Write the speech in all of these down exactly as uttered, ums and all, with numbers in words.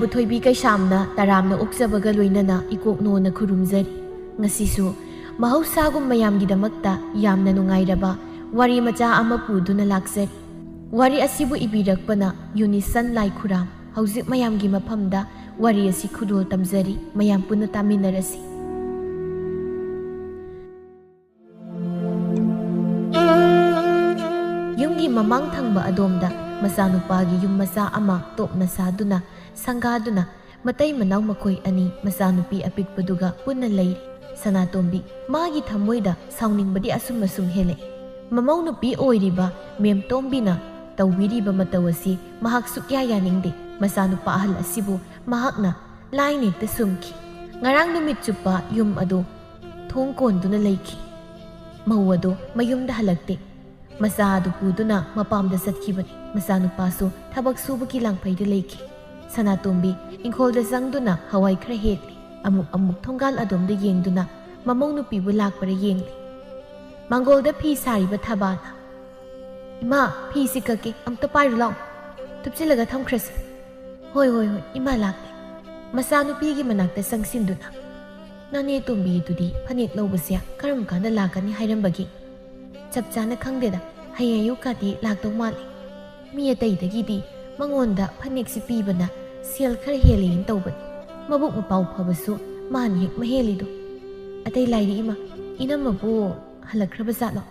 ꯊꯣꯏꯕꯤ ꯀꯩꯁꯥꯝꯅ ꯇꯔꯥꯝꯅ ꯑꯣꯛꯆꯕꯒ ꯂꯣꯏꯅꯅ ꯏꯀꯣꯛꯅꯣꯅ ꯈꯨꯔꯨꯝꯖꯔꯤ꯫ ꯉꯁꯤꯁꯨ ꯃꯍꯧꯁꯥꯒꯨꯝ ꯃꯌꯥꯝꯒꯤꯗꯃꯛꯇ ꯌꯥꯝꯅ ꯅꯨꯡꯉꯥꯏꯔꯕ ꯋꯥꯔꯤ ꯃꯆꯥ ꯑꯃ ꯄꯨꯗꯨꯅ ꯂꯥꯛꯆꯔꯤ꯫ ꯋꯥꯔꯤ ꯑꯁꯤꯕꯨ ꯏꯕꯤꯔꯛꯄꯅ ꯌꯨꯅꯤꯁꯟ ꯂꯥꯏꯈꯨꯔꯥꯝ꯫ ꯍꯧꯖꯤꯛ ꯃꯌꯥꯝꯒꯤ ꯃꯐꯝꯗ ꯋꯥꯔꯤ ꯑꯁꯤ ꯈꯨꯗꯣꯜ ꯇꯝꯖꯔꯤ, ꯃꯌꯥꯝ ꯄꯨꯟꯅ ꯇꯥꯃꯤꯟꯅꯔꯁꯤ꯫ ꯌꯨꯝꯒꯤ ꯃꯃꯥꯡ ꯊꯪꯕ ꯑꯗꯣꯝꯗ ꯃꯆꯥꯅꯨꯄꯥꯒꯤ ꯌꯨꯝ ꯃꯆꯥ ꯑꯃ ꯇꯣꯞꯅ ꯁꯥꯗꯨꯅ, ꯁꯪꯒꯥꯗꯨꯅ, ꯃꯇꯩ ꯃꯅꯥꯎ ꯃꯈꯣꯏ ꯑꯅꯤ ꯃꯆꯥꯅꯨꯄꯤ ꯑꯄꯤꯛꯄꯗꯨꯒ ꯄꯨꯟꯅ ꯂꯩꯔꯤ꯫ ꯁꯅꯥꯇꯣꯝꯕꯤ ꯃꯥꯒꯤ ꯊꯃꯣꯏꯗ ꯁꯥꯎꯅꯤꯡꯕꯗꯤ ꯑꯁꯨꯝ ꯑꯁꯨꯝ ꯍꯦꯜꯂꯛꯏ꯫ ꯃꯃꯧ ꯅꯨꯄꯤ ꯑꯣꯏꯔꯤꯕ ꯃꯦꯝꯇꯣꯝꯕꯤꯅ ꯇꯧꯕꯤꯔꯤꯕ ꯃꯇꯧ ꯑꯁꯤ ꯃꯍꯥꯛ ꯁꯨꯛꯌꯥ ꯌꯥꯅꯤꯡꯗꯦ꯫ ꯃꯆꯥꯅꯨꯄꯥ ꯑꯍꯜ ꯑꯁꯤꯕꯨ ꯃꯍꯥꯛꯅ ꯂꯥꯏꯅ ꯍꯦꯛꯇ ꯁꯨꯝꯈꯤ꯫ ꯉꯔꯥꯡ ꯅꯨꯃꯤꯠ ꯆꯨꯞꯄ ꯌꯨꯝ ꯑꯗꯨ ꯊꯣꯡ ꯀꯣꯟꯗꯨꯅ ꯂꯩꯈꯤ꯫ ꯃꯧ ꯑꯗꯨ ꯃꯌꯨꯝꯗ ꯍꯜꯂꯛꯇꯦ꯫ ꯃꯆꯥ ꯑꯗꯨ ꯄꯨꯗꯨꯅ ꯃꯄꯥꯝꯗ ꯆꯠꯈꯤꯕꯅꯤ꯫ ꯃꯆꯥꯅꯨꯄꯥꯁꯨ ꯊꯕꯛ ꯁꯨꯕꯒꯤ ꯂꯥꯡꯐꯩꯗ ꯂꯩꯈꯤ꯫ ꯁꯅꯥꯇꯣꯝꯕꯤ ꯏꯪꯈꯣꯜꯗ ꯆꯪꯗꯨꯅ ꯍꯋꯥꯏ ꯈꯔ ꯍꯦꯛꯂꯤ꯫ ꯑꯃꯨꯛ ꯑꯃꯨꯛ ꯊꯣꯡꯒꯥꯜ ꯑꯗꯣꯝꯗ ꯌꯦꯡꯗꯨꯅ ꯃꯃꯧ ꯅꯨꯄꯤꯕꯨ ꯂꯥꯛꯄꯔ ꯌꯦꯡꯂꯤ꯫ ꯃꯥꯡꯒꯣꯜꯗ ꯐꯤ ꯁꯥꯔꯤꯕ ꯊꯕꯥꯅ, "ꯏꯃꯥ, ꯐꯤꯁꯤ ꯀꯛꯀꯦ, ꯑꯝꯇ ꯄꯥꯏꯔꯨ ꯂꯥꯎ꯫ ꯊꯨꯞꯆꯤꯜꯂꯒ ꯊꯝꯈ꯭ꯔꯁꯤ꯫" "ꯍꯣꯏ, ꯍꯣꯏ, ꯍꯣꯏ, ꯏꯃꯥ ꯂꯥꯛꯂꯦ꯫" ꯃꯆꯥꯅꯨꯄꯤꯒꯤ ꯃꯅꯥꯛꯇ ꯆꯪꯁꯤꯟꯗꯨꯅ, "ꯅꯅꯦ ꯇꯣꯝꯕꯤꯗꯨꯗꯤ ꯐꯅꯦꯛ ꯂꯧꯕꯁꯦ ꯀꯔꯝ ꯀꯥꯟꯗ ꯂꯥꯛꯀꯅꯤ ꯍꯥꯏꯔꯝꯕꯒꯦ?" "ꯆꯞ ꯆꯥꯅ ꯈꯪꯗꯦꯗ, ꯍꯌꯦꯡ ꯑꯌꯨꯛꯀꯗꯤ ꯂꯥꯛꯇꯧ ꯃꯥꯜꯂꯤ꯫ ꯃꯤ ꯑꯇꯩꯗꯒꯤꯗꯤ ꯃꯉꯣꯟꯗ ꯐꯅꯦꯛꯁꯤ ꯄꯤꯕꯅ ꯁꯦꯜ ꯈꯔ ꯍꯦꯜꯂꯦꯅ ꯇꯧꯕꯅꯤ꯫ ꯃꯕꯨꯛ ꯃꯄꯥꯎ ꯐꯕꯁꯨ ꯃꯥꯅ ꯍꯦꯛ ꯃꯍꯦꯜꯂꯤꯗꯣ꯫ ꯑꯇꯩ ꯂꯥꯏꯔꯤ ꯏꯃꯥ, ꯏꯅꯝꯃꯕꯨ ꯍꯜꯂꯛꯈ꯭ꯔꯕ ꯖꯥꯠꯂꯣ?"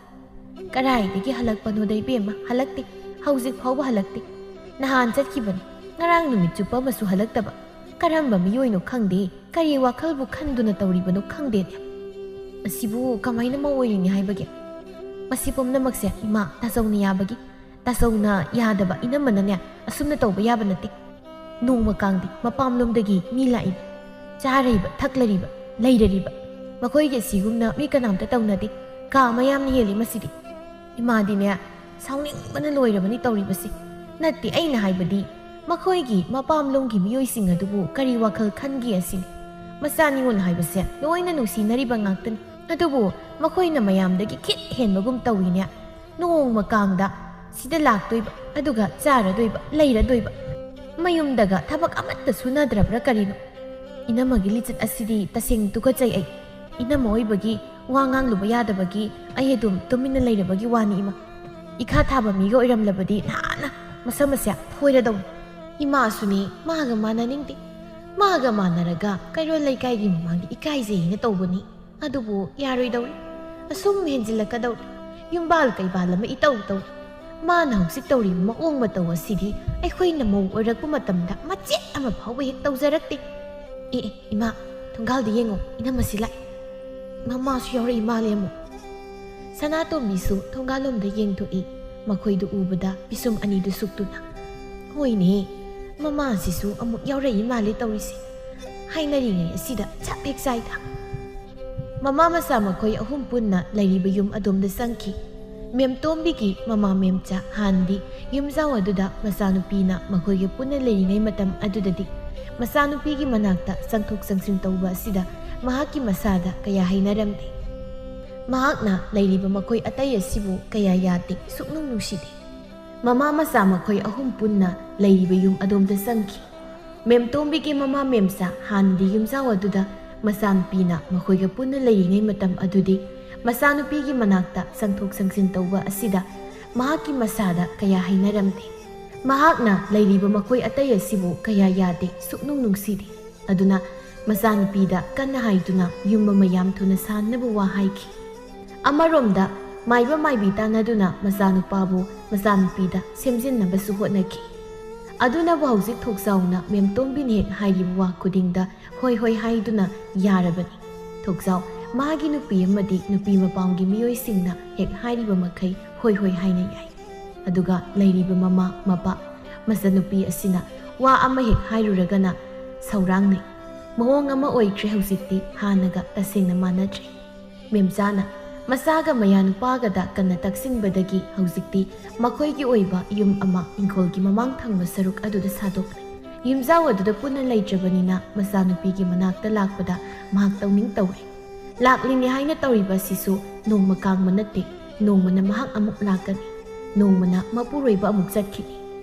"ꯀꯗꯥꯏꯗꯒꯤ ꯍꯜꯂꯛꯄꯅꯣꯗ ꯏꯕꯦꯝꯃ, ꯍꯜꯂꯛꯇꯦ꯫ ꯍꯧꯖꯤꯛ ꯐꯥꯎꯕ ꯍꯜꯂꯛꯇꯦ꯫ ꯅꯍꯥꯟ ꯆꯠꯈꯤꯕꯅꯤ, ꯉꯔꯥꯡ ꯅꯨꯃꯤꯠ ꯆꯨꯞꯄ ꯑꯃꯁꯨ ꯍꯜꯂꯛꯇꯕ꯫ ꯀꯔꯝꯕ ꯃꯤꯑꯣꯏꯅꯣ ꯈꯪꯗꯦ, ꯀꯔꯤ ꯋꯥꯈꯜꯕꯨ ꯈꯟꯗꯨꯅ ꯇꯧꯔꯤꯕꯅꯣ ꯈꯪꯗꯦꯅꯦ꯫ ꯃꯁꯤꯕꯨ ꯀꯃꯥꯏꯅ ꯃꯧ ꯑꯣꯏꯔꯤꯅꯤ ꯍꯥꯏꯕꯒꯦ?" "ꯃꯁꯤ ꯄꯨꯝꯅꯃꯛꯁꯦ ꯏꯃꯥ, ꯇꯥꯆꯧꯅ ꯌꯥꯕꯒꯤ꯫ ꯇꯥꯆꯧꯅ ꯌꯥꯗꯕ ꯏꯅꯝꯃꯅꯅꯦ ꯑꯁꯨꯝꯅ ꯇꯧꯕ ꯌꯥꯕ ꯅꯠꯇꯦ꯫ ꯅꯣꯡꯃ ꯀꯥꯡꯗꯤ ꯃꯄꯥꯝꯂꯣꯝꯗꯒꯤ ꯃꯤ ꯂꯥꯛꯏ꯫ ꯆꯥꯔꯤꯕ, ꯊꯛꯂꯔꯤꯕ, ꯂꯩꯔꯔꯤꯕ꯫ ꯃꯈꯣꯏꯒꯤ ꯑꯁꯤꯒꯨꯝꯅ ꯃꯤ ꯀꯅꯥꯝꯇ ꯇꯧꯅꯗꯦ꯫ ꯀꯥ ꯃꯌꯥꯝꯅ ꯍꯦꯜꯂꯤ ꯃꯁꯤꯗꯤ꯫" ꯏꯃꯥꯗꯤꯅꯦ ꯁꯥꯎꯅꯤꯡꯕꯅ ꯂꯣꯏꯔꯕꯅꯤ ꯇꯧꯔꯤꯕꯁꯤ꯫ ꯅꯠꯇꯦ, ꯑꯩꯅ ꯍꯥꯏꯕꯗꯤ ꯃꯈꯣꯏꯒꯤ ꯃꯄꯥꯝꯂꯣꯝꯒꯤ ꯃꯤꯑꯣꯏꯁꯤꯡ ꯑꯗꯨꯕꯨ ꯀꯔꯤ ꯋꯥꯈꯜ ꯈꯟꯒꯦ ꯑꯁꯤꯅꯤ꯫ ꯃꯆꯥ ꯅꯤꯉꯣꯜ ꯍꯥꯏꯕꯁꯦ ꯂꯣꯏꯅ ꯅꯨꯡꯁꯤꯅꯔꯤꯕ ꯉꯥꯛꯇꯅꯤ꯫ ꯑꯗꯨꯕꯨ ꯃꯈꯣꯏꯅ ꯃꯌꯥꯝꯗꯒꯤ ꯈꯤꯠ ꯍꯦꯟꯕꯒꯨꯝ ꯇꯧꯏꯅꯦ꯫ ꯅꯣꯡꯃ ꯀꯥꯡꯗ ꯁꯤꯗ ꯂꯥꯛꯇꯣꯏꯕ, ꯑꯗꯨꯒ ꯆꯥꯔꯗꯣꯏꯕ, ꯂꯩꯔꯗꯣꯏꯕ꯫ ꯃꯌꯨꯝꯗꯒ ꯊꯕꯛ ꯑꯃꯠꯇ ꯁꯨꯅꯗ꯭ꯔꯕ꯭ꯔꯥ ꯀꯔꯤꯅꯣ? ꯏꯅꯝꯃꯒꯤ ꯂꯤꯆꯠ ꯑꯁꯤꯗꯤ ꯇꯁꯦꯡ ꯇꯨꯀꯠꯆꯩ ꯑꯩ꯫ ꯏꯅꯝꯃ ꯑꯣꯏꯕꯒꯤ ꯋꯥ ꯉꯥꯡꯂꯨꯕ ꯌꯥꯗꯕꯒꯤ ꯑꯩ ꯑꯗꯨꯝ ꯇꯨꯃꯤꯟꯅ ꯂꯩꯔꯕꯒꯤ ꯋꯥꯅꯤ ꯏꯃꯥ꯫ ꯏꯈꯥ ꯊꯥꯕ ꯃꯤꯒ ꯑꯣꯏꯔꯝꯂꯕꯗꯤ ꯅꯍꯥꯟꯅ ꯃꯁꯝ ꯑꯁꯦ ꯐꯣꯏꯔꯗꯧꯅꯤ꯫ ꯏꯃꯥꯁꯨꯅꯦ ꯃꯥꯒ ꯃꯥꯟꯅꯅꯤꯡꯗꯦ꯫ ꯃꯥꯒ ꯃꯥꯟꯅꯔꯒ ꯀꯩꯔꯣꯜ ꯂꯩꯀꯥꯏꯒꯤ ꯃꯃꯥꯡꯗ ꯏꯀꯥꯏꯖꯩꯅ ꯇꯧꯕꯅꯤ꯫ ꯑꯗꯨꯕꯨ ꯌꯥꯔꯣꯏꯗꯧꯔꯤ꯫ ꯑꯁꯨꯝ ꯍꯦꯟꯖꯤꯜꯂꯛꯀꯗꯧꯔꯤ꯫ ꯌꯨꯝꯕꯥꯜ ꯀꯩꯕꯥꯜ ꯑꯃ ꯏꯇꯧ ꯇꯧꯔꯤ꯫ ꯃꯥꯅ ꯍꯧꯖꯤꯛ ꯇꯧꯔꯤꯕ ꯃꯑꯣꯡ ꯃꯇꯧ ꯑꯁꯤꯗꯤ ꯑꯩꯈꯣꯏꯅ ꯃꯧ ꯑꯣꯏꯔꯛꯄ ꯃꯇꯝꯗ ꯃꯆꯦꯠ ꯑꯃ ꯐꯥꯎꯕ ꯍꯦꯛ ꯇꯧꯖꯔꯛꯇꯦ꯫ ꯑꯦ, ꯑꯦ, ꯏꯃꯥ, ꯊꯣꯡꯒꯥꯜꯗ ꯌꯦꯡꯉꯣ, ꯏꯅꯝꯃꯁꯤ ꯂꯥꯛꯑꯦ꯫ ꯃꯃꯥꯁꯨ ꯌꯥꯎꯔꯛꯏ ꯃꯥꯜꯂꯦ ꯑꯃꯨꯛ꯫ ꯁꯅꯥꯇꯣꯝꯕꯤꯁꯨ ꯊꯣꯡꯒꯥꯜꯂꯣꯝꯗ ꯌꯦꯡꯊꯣꯛꯏ꯫ ꯃꯈꯣꯏꯗꯨ ꯎꯕꯗ ꯄꯤꯁꯨꯝ ꯑꯅꯤꯗꯨ ꯁꯨꯛꯇꯨꯅ, "ꯍꯣꯏꯅꯦ, ꯃꯃꯥꯁꯤꯁꯨ ꯑꯃꯨꯛ ꯌꯥꯎꯔꯛꯏ ꯃꯥꯜꯂꯦ ꯇꯧꯔꯤꯁꯦ꯫ ꯍꯥꯏꯅꯔꯤꯉꯩ ꯑꯁꯤꯗ ꯆꯞ ꯍꯦꯛ ꯆꯥꯏꯗ"꯫ ꯃꯃꯥ ꯃꯆꯥ ꯃꯈꯣꯏ ꯑꯍꯨꯝ ꯄꯨꯟꯅ ꯂꯩꯔꯤꯕ ꯌꯨꯝ ꯑꯗꯣꯝꯗ ꯆꯪꯈꯤ꯫ ꯃꯦꯝꯇꯣꯝꯕꯤꯒꯤ ꯃꯃꯥ ꯃꯦꯝꯆꯥ ꯍꯥꯟꯅꯗꯤ ꯌꯨꯝꯖꯥꯎ ꯑꯗꯨꯗ ꯃꯆꯥꯅꯨꯄꯤꯅ ꯃꯈꯣꯏꯒ ꯄꯨꯟꯅ ꯂꯩꯔꯤꯉꯩ ꯃꯇꯝ ꯑꯗꯨꯗꯗꯤ ꯃꯆꯥꯅꯨꯄꯤꯒꯤ ꯃꯅꯥꯛꯇ ꯆꯪꯊꯣꯛ ꯆꯪꯁꯤꯟ ꯇꯧꯕ ꯑꯁꯤꯗ ꯃꯍꯥꯛꯀꯤ ꯃꯁꯥꯗ ꯀꯌꯥ ꯍꯩꯅꯔꯝꯗꯦ꯫ ꯃꯍꯥꯛꯅ ꯂꯩꯔꯤꯕ ꯃꯈꯣꯏ ꯑꯇꯩ ꯑꯁꯤꯕꯨ ꯀꯌꯥ ꯌꯥꯗꯦ, ꯁꯨꯛꯅꯨꯡ ꯅꯨꯡꯁꯤꯗꯦ꯫ ꯃꯃꯥ ꯃꯆꯥ ꯃꯈꯣꯏ ꯑꯍꯨꯝ ꯄꯨꯟꯅ ꯂꯩꯔꯤꯕ ꯌꯨꯝ ꯑꯗꯣꯝꯗ ꯆꯪꯈꯤ꯫ ꯃꯦꯝꯇꯣꯝꯕꯤꯒꯤ ꯃꯃꯥ ꯃꯦꯝꯆꯥ ꯍꯥꯟꯅꯗꯤ ꯌꯨꯝꯖꯥꯎ ꯑꯗꯨꯗ ꯃꯆꯥꯅꯨꯄꯤꯅ ꯃꯈꯣꯏꯒ ꯄꯨꯟꯅ ꯂꯩꯔꯤꯉꯩ ꯃꯇꯝ ꯑꯗꯨꯗꯤ ꯃꯆꯥꯅꯨꯄꯤꯒꯤ ꯃꯅꯥꯛꯇ ꯆꯪꯊꯣꯛ ꯆꯪꯁꯤꯟ ꯇꯧꯕ ꯑꯁꯤꯗ ꯃꯍꯥꯛꯀꯤ ꯃꯁꯥꯗ ꯀꯌꯥ ꯍꯩꯅꯔꯝꯗꯦ꯫ ꯃꯍꯥꯛꯅ ꯂꯩꯔꯤꯕ ꯃꯈꯣꯏ ꯑꯇꯩ ꯑꯁꯤꯕꯨ ꯀꯌꯥ ꯌꯥꯗꯦ, ꯁꯨꯛꯅꯨꯡ ꯅꯨꯡꯁꯤꯗꯦ꯫ ꯑꯗꯨꯅ ꯃꯆꯥꯅꯨꯄꯤꯗ ꯀꯟꯅ ꯍꯥꯏꯗꯨꯅ ꯌꯨꯝ ꯑꯃ ꯌꯥꯝ ꯊꯨꯅ ꯁꯥꯟꯅꯕ ꯋꯥ ꯍꯥꯏꯈꯤ꯫ ꯑꯃꯔꯣꯝꯗ ꯃꯥꯏꯕ ꯃꯥꯏꯕꯤ ꯇꯥꯟꯅꯗꯨꯅ ꯃꯆꯥꯅꯨꯄꯥꯕꯨ ꯃꯆꯥꯅꯨꯄꯤꯗ ꯁꯦꯝꯖꯤꯟꯅꯕꯁꯨ ꯍꯣꯠꯅꯈꯤ꯫ ꯑꯗꯨꯅꯕꯨ ꯍꯧꯖꯤꯛ ꯊꯣꯛꯆꯥꯎꯅ ꯃꯦꯝꯇꯣꯝꯕꯤꯅ ꯍꯦꯛ ꯍꯥꯏꯔꯤꯕ ꯋꯥ ꯈꯨꯗꯤꯡꯗ ꯍꯣꯏ ꯍꯣꯏ ꯍꯥꯏꯗꯨꯅ ꯌꯥꯔꯕꯅꯤ꯫ ꯊꯣꯛꯆꯥꯎ ꯃꯥꯒꯤ ꯅꯨꯄꯤ ꯑꯃꯗꯤ ꯅꯨꯄꯤ ꯃꯄꯥꯝꯒꯤ ꯃꯤꯑꯣꯏꯁꯤꯡꯅ ꯍꯦꯛ ꯍꯥꯏꯔꯤꯕ ꯃꯈꯩ ꯍꯣꯏ ꯍꯣꯏ ꯍꯥꯏꯅ ꯌꯥꯏ꯫ ꯑꯗꯨꯒ ꯂꯩꯔꯤꯕ ꯃꯃꯥ ꯃꯄꯥ, ꯃꯆꯟꯅꯨꯄꯤ ꯑꯁꯤꯅ ꯋꯥ ꯑꯃ ꯍꯦꯛ ꯍꯥꯏꯔꯨꯔꯒꯅ ꯁꯧꯔꯥꯡꯅꯩ꯫ ꯃꯑꯣꯡ ꯑꯃ ꯑꯣꯏꯈ꯭ꯔꯦ ꯍꯧꯖꯤꯛꯇꯤ, ꯍꯥꯟꯅꯒ ꯇꯁꯦꯡꯅ ꯃꯥꯟꯅꯗ꯭ꯔꯦ꯫ ꯃꯦꯝꯆꯥꯅ ꯃꯆꯥꯒ ꯃꯌꯥꯅꯨꯄꯥꯒꯗ ꯀꯟꯅ ꯇꯛꯁꯤꯟꯕꯗꯒꯤ ꯍꯧꯖꯤꯛꯇꯤ ꯃꯈꯣꯏꯒꯤ ꯑꯣꯏꯕ ꯌꯨꯝ ꯑꯃ ꯏꯪꯈꯣꯜꯒꯤ ꯃꯃꯥꯡ ꯊꯪꯕ ꯁꯔꯨꯛ ꯑꯗꯨꯗ ꯁꯥꯗꯣꯛꯂꯦ꯫ ꯌꯨꯝꯖꯥꯎ ꯑꯗꯨꯗ ꯄꯨꯟꯅ ꯂꯩꯇ꯭ꯔꯕꯅꯤꯅ ꯃꯆꯥꯅꯨꯄꯤꯒꯤ ꯃꯅꯥꯛꯇ ꯂꯥꯛꯄꯗ ꯃꯍꯥꯛ ꯇꯧꯅꯤꯡ ꯇꯧꯔꯦ꯫ ꯂꯥꯛꯂꯤꯅꯦ ꯍꯥꯏꯅ ꯇꯧꯔꯤꯕ ꯑꯁꯤꯁꯨ ꯅꯣꯡꯃ ꯀꯥꯡꯕ ꯅꯠꯇꯦ, ꯅꯣꯡꯃꯅ ꯃꯍꯥꯛ ꯑꯃꯨꯛ ꯂꯥꯛꯀꯅꯤ, ꯅꯣꯡꯃꯅ ꯃꯄꯨꯔꯣꯏꯕ ꯑꯃꯨꯛ ꯆꯠꯈꯤꯅꯤ꯫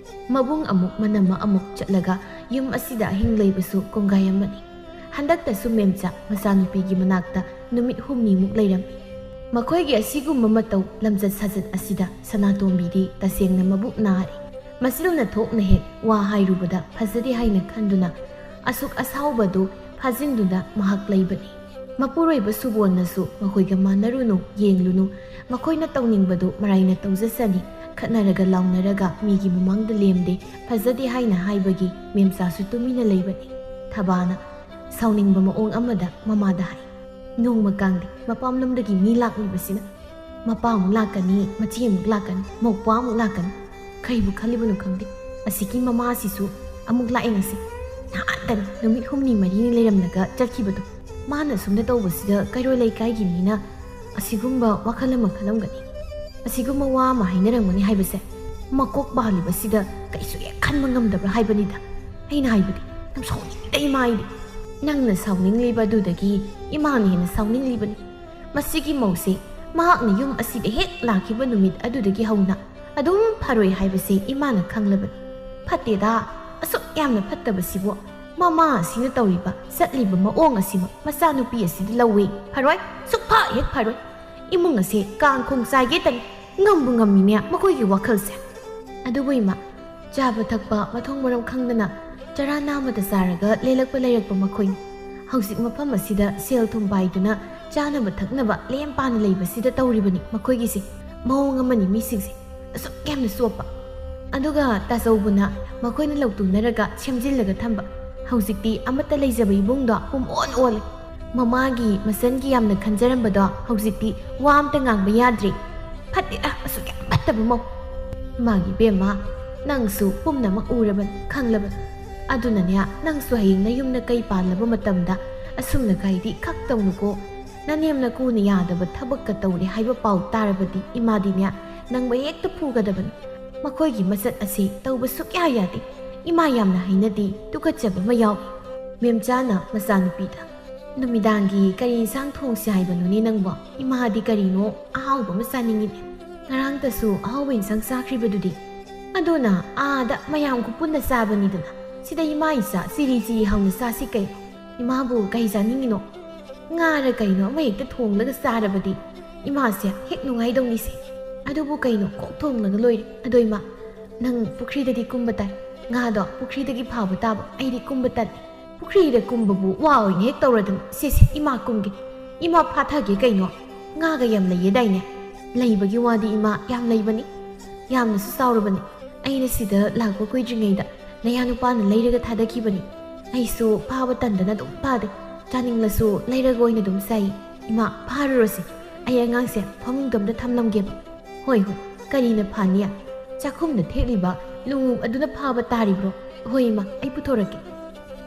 ꯃꯕꯨꯡ ꯑꯃꯨꯛ ꯃꯅꯝꯃ ꯑꯃꯨꯛ ꯆꯠꯂꯒ ꯌꯨꯝ ꯑꯁꯤꯗ ꯑꯍꯤꯡ ꯂꯩꯕꯁꯨ ꯀꯣꯡꯒꯥꯏ ꯑꯃꯅꯤ꯫ ꯍꯟꯗꯛꯇꯁꯨ ꯃꯦꯝꯆꯥ ꯃꯆꯥꯅꯨꯄꯤꯒꯤ ꯃꯅꯥꯛꯇ ꯅꯨꯃꯤꯠ ꯍꯨꯝꯅꯤꯃꯨꯛ ꯂꯩꯔꯝꯃꯤ꯫ ꯃꯈꯣꯏꯒꯤ ꯑꯁꯤꯒꯨꯝꯕ ꯃꯇꯧ ꯂꯝꯆꯠ ꯁꯥꯖꯠ ꯑꯁꯤꯗ ꯁꯅꯥꯇꯣꯝꯕꯤꯗꯤ ꯇꯁꯦꯡꯅ ꯃꯕꯨꯛ ꯅꯥꯔꯦ꯫ ꯃꯆꯤꯜꯅ ꯊꯣꯛꯅ ꯍꯦꯛ ꯋꯥ ꯍꯥꯏꯔꯨꯕꯗ ꯐꯖꯗꯦ ꯍꯥꯏꯅ ꯈꯟꯗꯨꯅ ꯑꯁꯨꯛ ꯑꯁꯥꯎꯕꯗꯨ ꯐꯥꯖꯤꯟꯗꯨꯅ ꯃꯍꯥꯛ ꯂꯩꯕꯅꯤ꯫ ꯃꯄꯨꯔꯣꯏꯕ ꯁꯨꯕꯣꯜꯅꯁꯨ ꯃꯈꯣꯏꯒ ꯃꯥꯟꯅꯔꯨꯅꯨ, ꯌꯦꯡꯂꯨꯅꯨ, ꯃꯈꯣꯏꯅ ꯇꯧꯅꯤꯡꯕꯗꯨ ꯃꯔꯥꯏꯅ ꯇꯧꯖꯁꯅꯤ, ꯈꯠꯅꯔꯒ ꯂꯥꯎꯅꯔꯒ ꯃꯤꯒꯤ ꯃꯃꯥꯡꯗ ꯂꯦꯝꯗꯦ, ꯐꯖꯗꯦ ꯍꯥꯏꯅ ꯍꯥꯏꯕꯒꯤ ꯃꯦꯝꯆꯥꯁꯨ ꯇꯨꯃꯤꯟꯅ ꯂꯩꯕꯅꯤ꯫ ꯊꯕꯥꯅ ꯁꯥꯎꯅꯤꯡꯕ ꯃꯑꯣꯡ ꯑꯃꯗ ꯃꯃꯥꯗ ꯍꯥꯏ, "ꯅꯣꯡꯃ ꯀꯥꯡꯗꯦ ꯃꯄꯥꯝꯂꯣꯝꯗꯒꯤ ꯃꯤ ꯂꯥꯛꯂꯤꯕꯁꯤꯅ ꯃꯄꯥ ꯑꯃꯨꯛ ꯂꯥꯛꯀꯅꯤ, ꯃꯆꯦ ꯑꯃꯨꯛ ꯂꯥꯛꯀꯅꯤ, ꯃꯧꯄ꯭ꯋꯥ ꯑꯃꯨꯛ ꯂꯥꯛꯀꯅꯤ꯫ ꯀꯩꯕꯨ ꯈꯜꯂꯤꯕꯅꯣ ꯈꯪꯗꯦ꯫ ꯑꯁꯤꯒꯤ ꯃꯃꯥꯁꯤꯁꯨ ꯑꯃꯨꯛ ꯂꯥꯛꯑꯦ ꯉꯁꯤ꯫ ꯅꯍꯥꯟꯇꯅ ꯅꯨꯃꯤꯠ ꯍꯨꯝꯅꯤ ꯃꯔꯤꯅꯤ ꯂꯩꯔꯝꯂꯒ ꯆꯠꯈꯤꯕꯗꯣ꯫ ꯃꯥꯅ ꯑꯁꯨꯝꯅ ꯇꯧꯕꯁꯤꯗ ꯀꯩꯔꯣꯏ ꯂꯩꯀꯥꯏꯒꯤ ꯃꯤꯅ ꯑꯁꯤꯒꯨꯝꯕ ꯋꯥꯈꯜ ꯑꯃ ꯈꯜꯂꯝꯒꯅꯤ꯫ ꯑꯁꯤꯒꯨꯝꯕ ꯋꯥ ꯑꯃ ꯍꯥꯏꯅꯔꯝꯒꯅꯤ ꯍꯥꯏꯕꯁꯦ ꯃꯀꯣꯛ ꯄꯥꯜꯂꯤꯕꯁꯤꯗ ꯀꯩꯁꯨ ꯍꯦꯛ ꯈꯟꯕ ꯉꯝꯗꯕ꯭ꯔꯥ ꯍꯥꯏꯕꯅꯤꯗ꯫ ꯑꯩꯅ ꯍꯥꯏꯕꯗꯤ ꯌꯥꯝ ꯁꯥꯎꯅꯤꯡꯉꯤꯗ ꯏꯃꯥ ꯑꯩꯗꯤ꯫ ꯅꯪꯅ ꯁꯥꯎꯅꯤꯡꯂꯤꯕ ꯑꯗꯨꯗꯒꯤ ꯏꯃꯥꯅ ꯍꯦꯟꯅ ꯁꯥꯎꯅꯤꯡꯂꯤꯕꯅꯤ꯫ ꯃꯁꯤꯒꯤ ꯃꯧꯁꯦ ꯃꯍꯥꯛꯅ ꯌꯨꯝ ꯑꯁꯤꯗ ꯍꯦꯛ ꯂꯥꯛꯈꯤꯕ ꯅꯨꯃꯤꯠ ꯑꯗꯨꯗꯒꯤ ꯍꯧꯅ ꯑꯗꯨꯝ ꯐꯔꯣꯏ ꯍꯥꯏꯕꯁꯦ ꯏꯃꯥꯅ ꯈꯪꯂꯕꯅꯤ꯫ ꯐꯠꯇꯦꯗ, ꯑꯁꯨꯛ ꯌꯥꯝꯅ ꯐꯠꯇꯕꯁꯤꯕꯨ ꯃꯃꯥ ꯑꯁꯤꯅ ꯇꯧꯔꯤꯕ ꯆꯠꯂꯤꯕ ꯃꯑꯣꯡ ꯑꯁꯤꯃꯛ ꯃꯆꯥꯅꯨꯄꯤ ꯑꯁꯤꯗ ꯂꯧꯋꯤ꯫ ꯐꯔꯣꯏ, ꯁꯨꯛꯐ ꯍꯦꯛ ꯐꯔꯣꯏ꯫ ꯏꯃꯨꯡ ꯑꯁꯦ ꯀꯥꯡ ꯈꯣꯡ ꯆꯥꯏꯒꯦꯇꯅꯤ꯫ ꯉꯝꯕꯨ ꯉꯝꯃꯤꯅꯦ ꯃꯈꯣꯏꯒꯤ ꯋꯥꯈꯜꯁꯦ꯫ ꯑꯗꯨꯕꯨ ꯏꯃꯥ, ꯆꯥꯕ ꯊꯛꯄ ꯃꯊꯣꯡ ꯃꯔꯝ ꯈꯪꯗꯅ ꯆꯔꯥ ꯅꯥꯝꯃꯗ ꯆꯥꯔꯒ ꯂꯦꯜꯂꯛꯄ ꯂꯩꯔꯛꯄ ꯃꯈꯣꯏꯅꯤ꯫ ꯍꯧꯖꯤꯛ ꯃꯐꯝ ꯑꯁꯤꯗ ꯁꯦꯜ ꯊꯨꯝ ꯄꯥꯏꯗꯨꯅ ꯆꯥꯅꯕ ꯊꯛꯅꯕ ꯂꯦꯝ ꯄꯥꯅ ꯂꯩꯕꯁꯤꯗ ꯇꯧꯔꯤꯕꯅꯤ ꯃꯈꯣꯏꯒꯤꯁꯦ꯫ ꯃꯑꯣꯡ ꯑꯃꯅꯤ ꯃꯤꯁꯤꯡꯁꯦ꯫ ꯑꯁꯨꯛ ꯌꯥꯝꯅ ꯆꯣꯞꯄ꯫ ꯑꯗꯨꯒ ꯇꯥꯆꯧꯕꯅ ꯃꯈꯣꯏꯅ ꯂꯧꯇꯨꯅꯔꯒ ꯁꯦꯝꯖꯤꯜꯂꯒ ꯊꯝꯕ꯫ ꯍꯧꯖꯤꯛꯇꯤ ꯑꯃꯠꯇ ꯂꯩꯖꯕ ꯏꯕꯨꯡꯗꯣ ꯄꯨꯝꯑꯣꯟ ꯑꯣꯜꯂꯦ꯫ ꯃꯃꯥꯒꯤ ꯃꯆꯟꯒꯤ ꯌꯥꯝꯅ ꯈꯟꯖꯔꯝꯕꯗꯣ ꯍꯧꯖꯤꯛꯇꯤ ꯋꯥ ꯑꯝꯇ ꯉꯥꯡꯕ ꯌꯥꯗ꯭ꯔꯦ꯫ ꯐꯠꯇꯦꯗ, ꯑꯁꯨꯛ ꯌꯥꯝ ꯐꯠꯇꯕ ꯃꯧ꯫ ꯃꯥꯒꯤ ꯏꯕꯦꯝꯃ, ꯅꯪꯁꯨ ꯄꯨꯝꯅꯃꯛ ꯎꯔꯕꯅꯤ, ꯈꯪꯂꯕꯅꯤ꯫ ꯑꯗꯨꯅꯅꯦ, ꯅꯪꯁꯨ ꯍꯌꯦꯡ ꯅꯌꯨꯝ ꯅꯀꯩ ꯄꯥꯜꯂꯕ ꯃꯇꯝꯗ ꯑꯁꯨꯝꯅ ꯀꯥꯏꯗꯤ ꯈꯛ ꯇꯧꯅꯨꯀꯣ꯫ ꯅꯅꯦꯝ ꯅꯀꯨꯅ ꯌꯥꯗꯕ ꯊꯕꯛꯀ ꯇꯧꯔꯦ ꯍꯥꯏꯕ ꯄꯥꯎ ꯇꯥꯔꯕꯗꯤ ꯏꯃꯥꯗꯤꯅꯦ ꯅꯪꯕꯨ ꯍꯦꯛꯇ ꯐꯨꯒꯗꯕꯅꯤ꯫ ꯃꯈꯣꯏꯒꯤ ꯃꯆꯠ ꯑꯁꯤ ꯇꯧꯕ ꯁꯨꯛꯌꯥ ꯌꯥꯗꯦ꯫ ꯏꯃꯥ ꯌꯥꯝꯅ ꯍꯩꯅꯗꯦ, ꯇꯨꯀꯠꯆꯕ ꯑꯃ ꯌꯥꯎꯏ꯫ ꯃꯦꯝꯆꯥꯅ ꯃꯆꯥꯅꯨꯄꯤꯗ, "ꯅꯨꯃꯤꯗꯥꯡꯒꯤ ꯀꯔꯤ ꯏꯟꯁꯥꯡ ꯊꯣꯡꯁꯤ ꯍꯥꯏꯕꯅꯣꯅꯦ ꯅꯪꯕꯣ? ꯏꯃꯥꯗꯤ ꯀꯔꯤꯅꯣ ꯑꯍꯥꯎꯕ ꯑꯃ ꯆꯥꯅꯤꯡꯉꯤꯅꯦ꯫ ꯉꯔꯥꯡꯇꯁꯨ ꯑꯍꯥꯎꯕ ꯏꯟꯁꯥꯡ ꯆꯥꯈ꯭ꯔꯤꯕꯗꯨꯗꯤ?" ꯑꯗꯨꯅ ꯑꯥꯗ ꯃꯌꯥꯝ ꯈꯨꯄꯨꯟꯅ ꯆꯥꯕꯅꯤꯗꯅ, ꯁꯤꯗ ꯏꯃꯥ ꯏꯆꯥ ꯆꯤꯔꯤ ꯆꯤꯔꯤ ꯍꯧꯅ ꯆꯥꯁꯤ ꯀꯩꯅꯣ꯫ ꯏꯃꯥꯕꯨ ꯀꯩ ꯆꯥꯅꯤꯡꯉꯤꯅꯣ? ꯉꯥꯔ ꯀꯩꯅꯣ ꯑꯃ ꯍꯦꯛꯇ ꯊꯣꯡꯂꯒ ꯆꯥꯔꯕꯗꯤ ꯏꯃꯥꯁꯦ ꯍꯦꯛ ꯅꯨꯡꯉꯥꯏꯗꯧꯅꯤꯁꯦ꯫ ꯑꯗꯨꯕꯨ ꯀꯩꯅꯣ, ꯀꯣꯛ ꯊꯣꯡꯂꯒ ꯂꯣꯏꯔꯦ꯫ ꯑꯗꯣ ꯏꯃꯥ, ꯅꯪ ꯄꯨꯈ꯭ꯔꯤꯗꯗꯤ ꯀꯨꯝꯕ ꯇꯥꯏ꯫ ꯉꯥꯗꯣ ꯄꯨꯈ꯭ꯔꯤꯗꯒꯤ ꯐꯥꯕ ꯇꯥꯕ, ꯑꯩꯗꯤ ꯀꯨꯝꯕ ꯇꯜꯂꯤ꯫ ꯄꯨꯈ꯭ꯔꯤꯗ ꯀꯨꯝꯕꯕꯨ ꯋꯥ ꯑꯣꯏꯅ ꯍꯦꯛ ꯇꯧꯔꯗꯅ꯫ ꯁꯦ ꯁꯦ, ꯏꯃꯥ ꯀꯨꯝꯒꯦ꯫ ꯏꯃꯥ ꯐꯥꯊꯒꯦ ꯀꯩꯅꯣ꯫ ꯉꯥꯒ ꯌꯥꯝ ꯂꯩꯌꯦꯗꯥꯏꯅꯦ? ꯂꯩꯕꯒꯤ ꯋꯥꯗꯤ ꯏꯃꯥ, ꯌꯥꯝ ꯂꯩꯕꯅꯤ꯫ ꯌꯥꯝꯅꯁꯨ ꯆꯥꯎꯔꯕꯅꯤ꯫ ꯑꯩꯅ ꯁꯤꯗ ꯂꯥꯛꯄ ꯀꯨꯏꯗ꯭ꯔꯤꯉꯩꯗ ꯅꯌꯥ ꯅꯨꯄꯥꯅ ꯂꯩꯔꯒ ꯊꯥꯗꯈꯤꯕꯅꯤ꯫ ꯑꯩꯁꯨ ꯐꯥꯕ ꯇꯟꯗꯅ ꯑꯗꯨꯝ ꯐꯥꯗꯦ꯫ ꯆꯥꯅꯤꯡꯂꯁꯨ ꯂꯩꯔꯒ ꯑꯣꯏꯅ ꯑꯗꯨꯝ ꯆꯥꯏ꯫ ꯏꯃꯥ, ꯐꯥꯔꯨꯔꯣꯁꯦ꯫ ꯑꯩ ꯑꯉꯥꯡꯁꯦ ꯐꯃꯨꯡꯗ ꯑꯝꯇ ꯊꯝꯂꯝꯒꯦꯕ꯫ ꯍꯣꯏ, ꯍꯣꯏ, ꯀꯔꯤꯅ ꯐꯥꯅꯤ? ꯆꯥꯛꯈꯨꯝꯗ ꯊꯦꯠꯂꯤꯕ ꯂꯣꯡꯎꯞ ꯑꯗꯨꯅ ꯐꯥꯕ ꯇꯥꯔꯤꯕ꯭ꯔꯣ? ꯍꯣꯏ ꯏꯃꯥ, ꯑꯩ ꯄꯨꯊꯣꯔꯛꯀꯦ꯫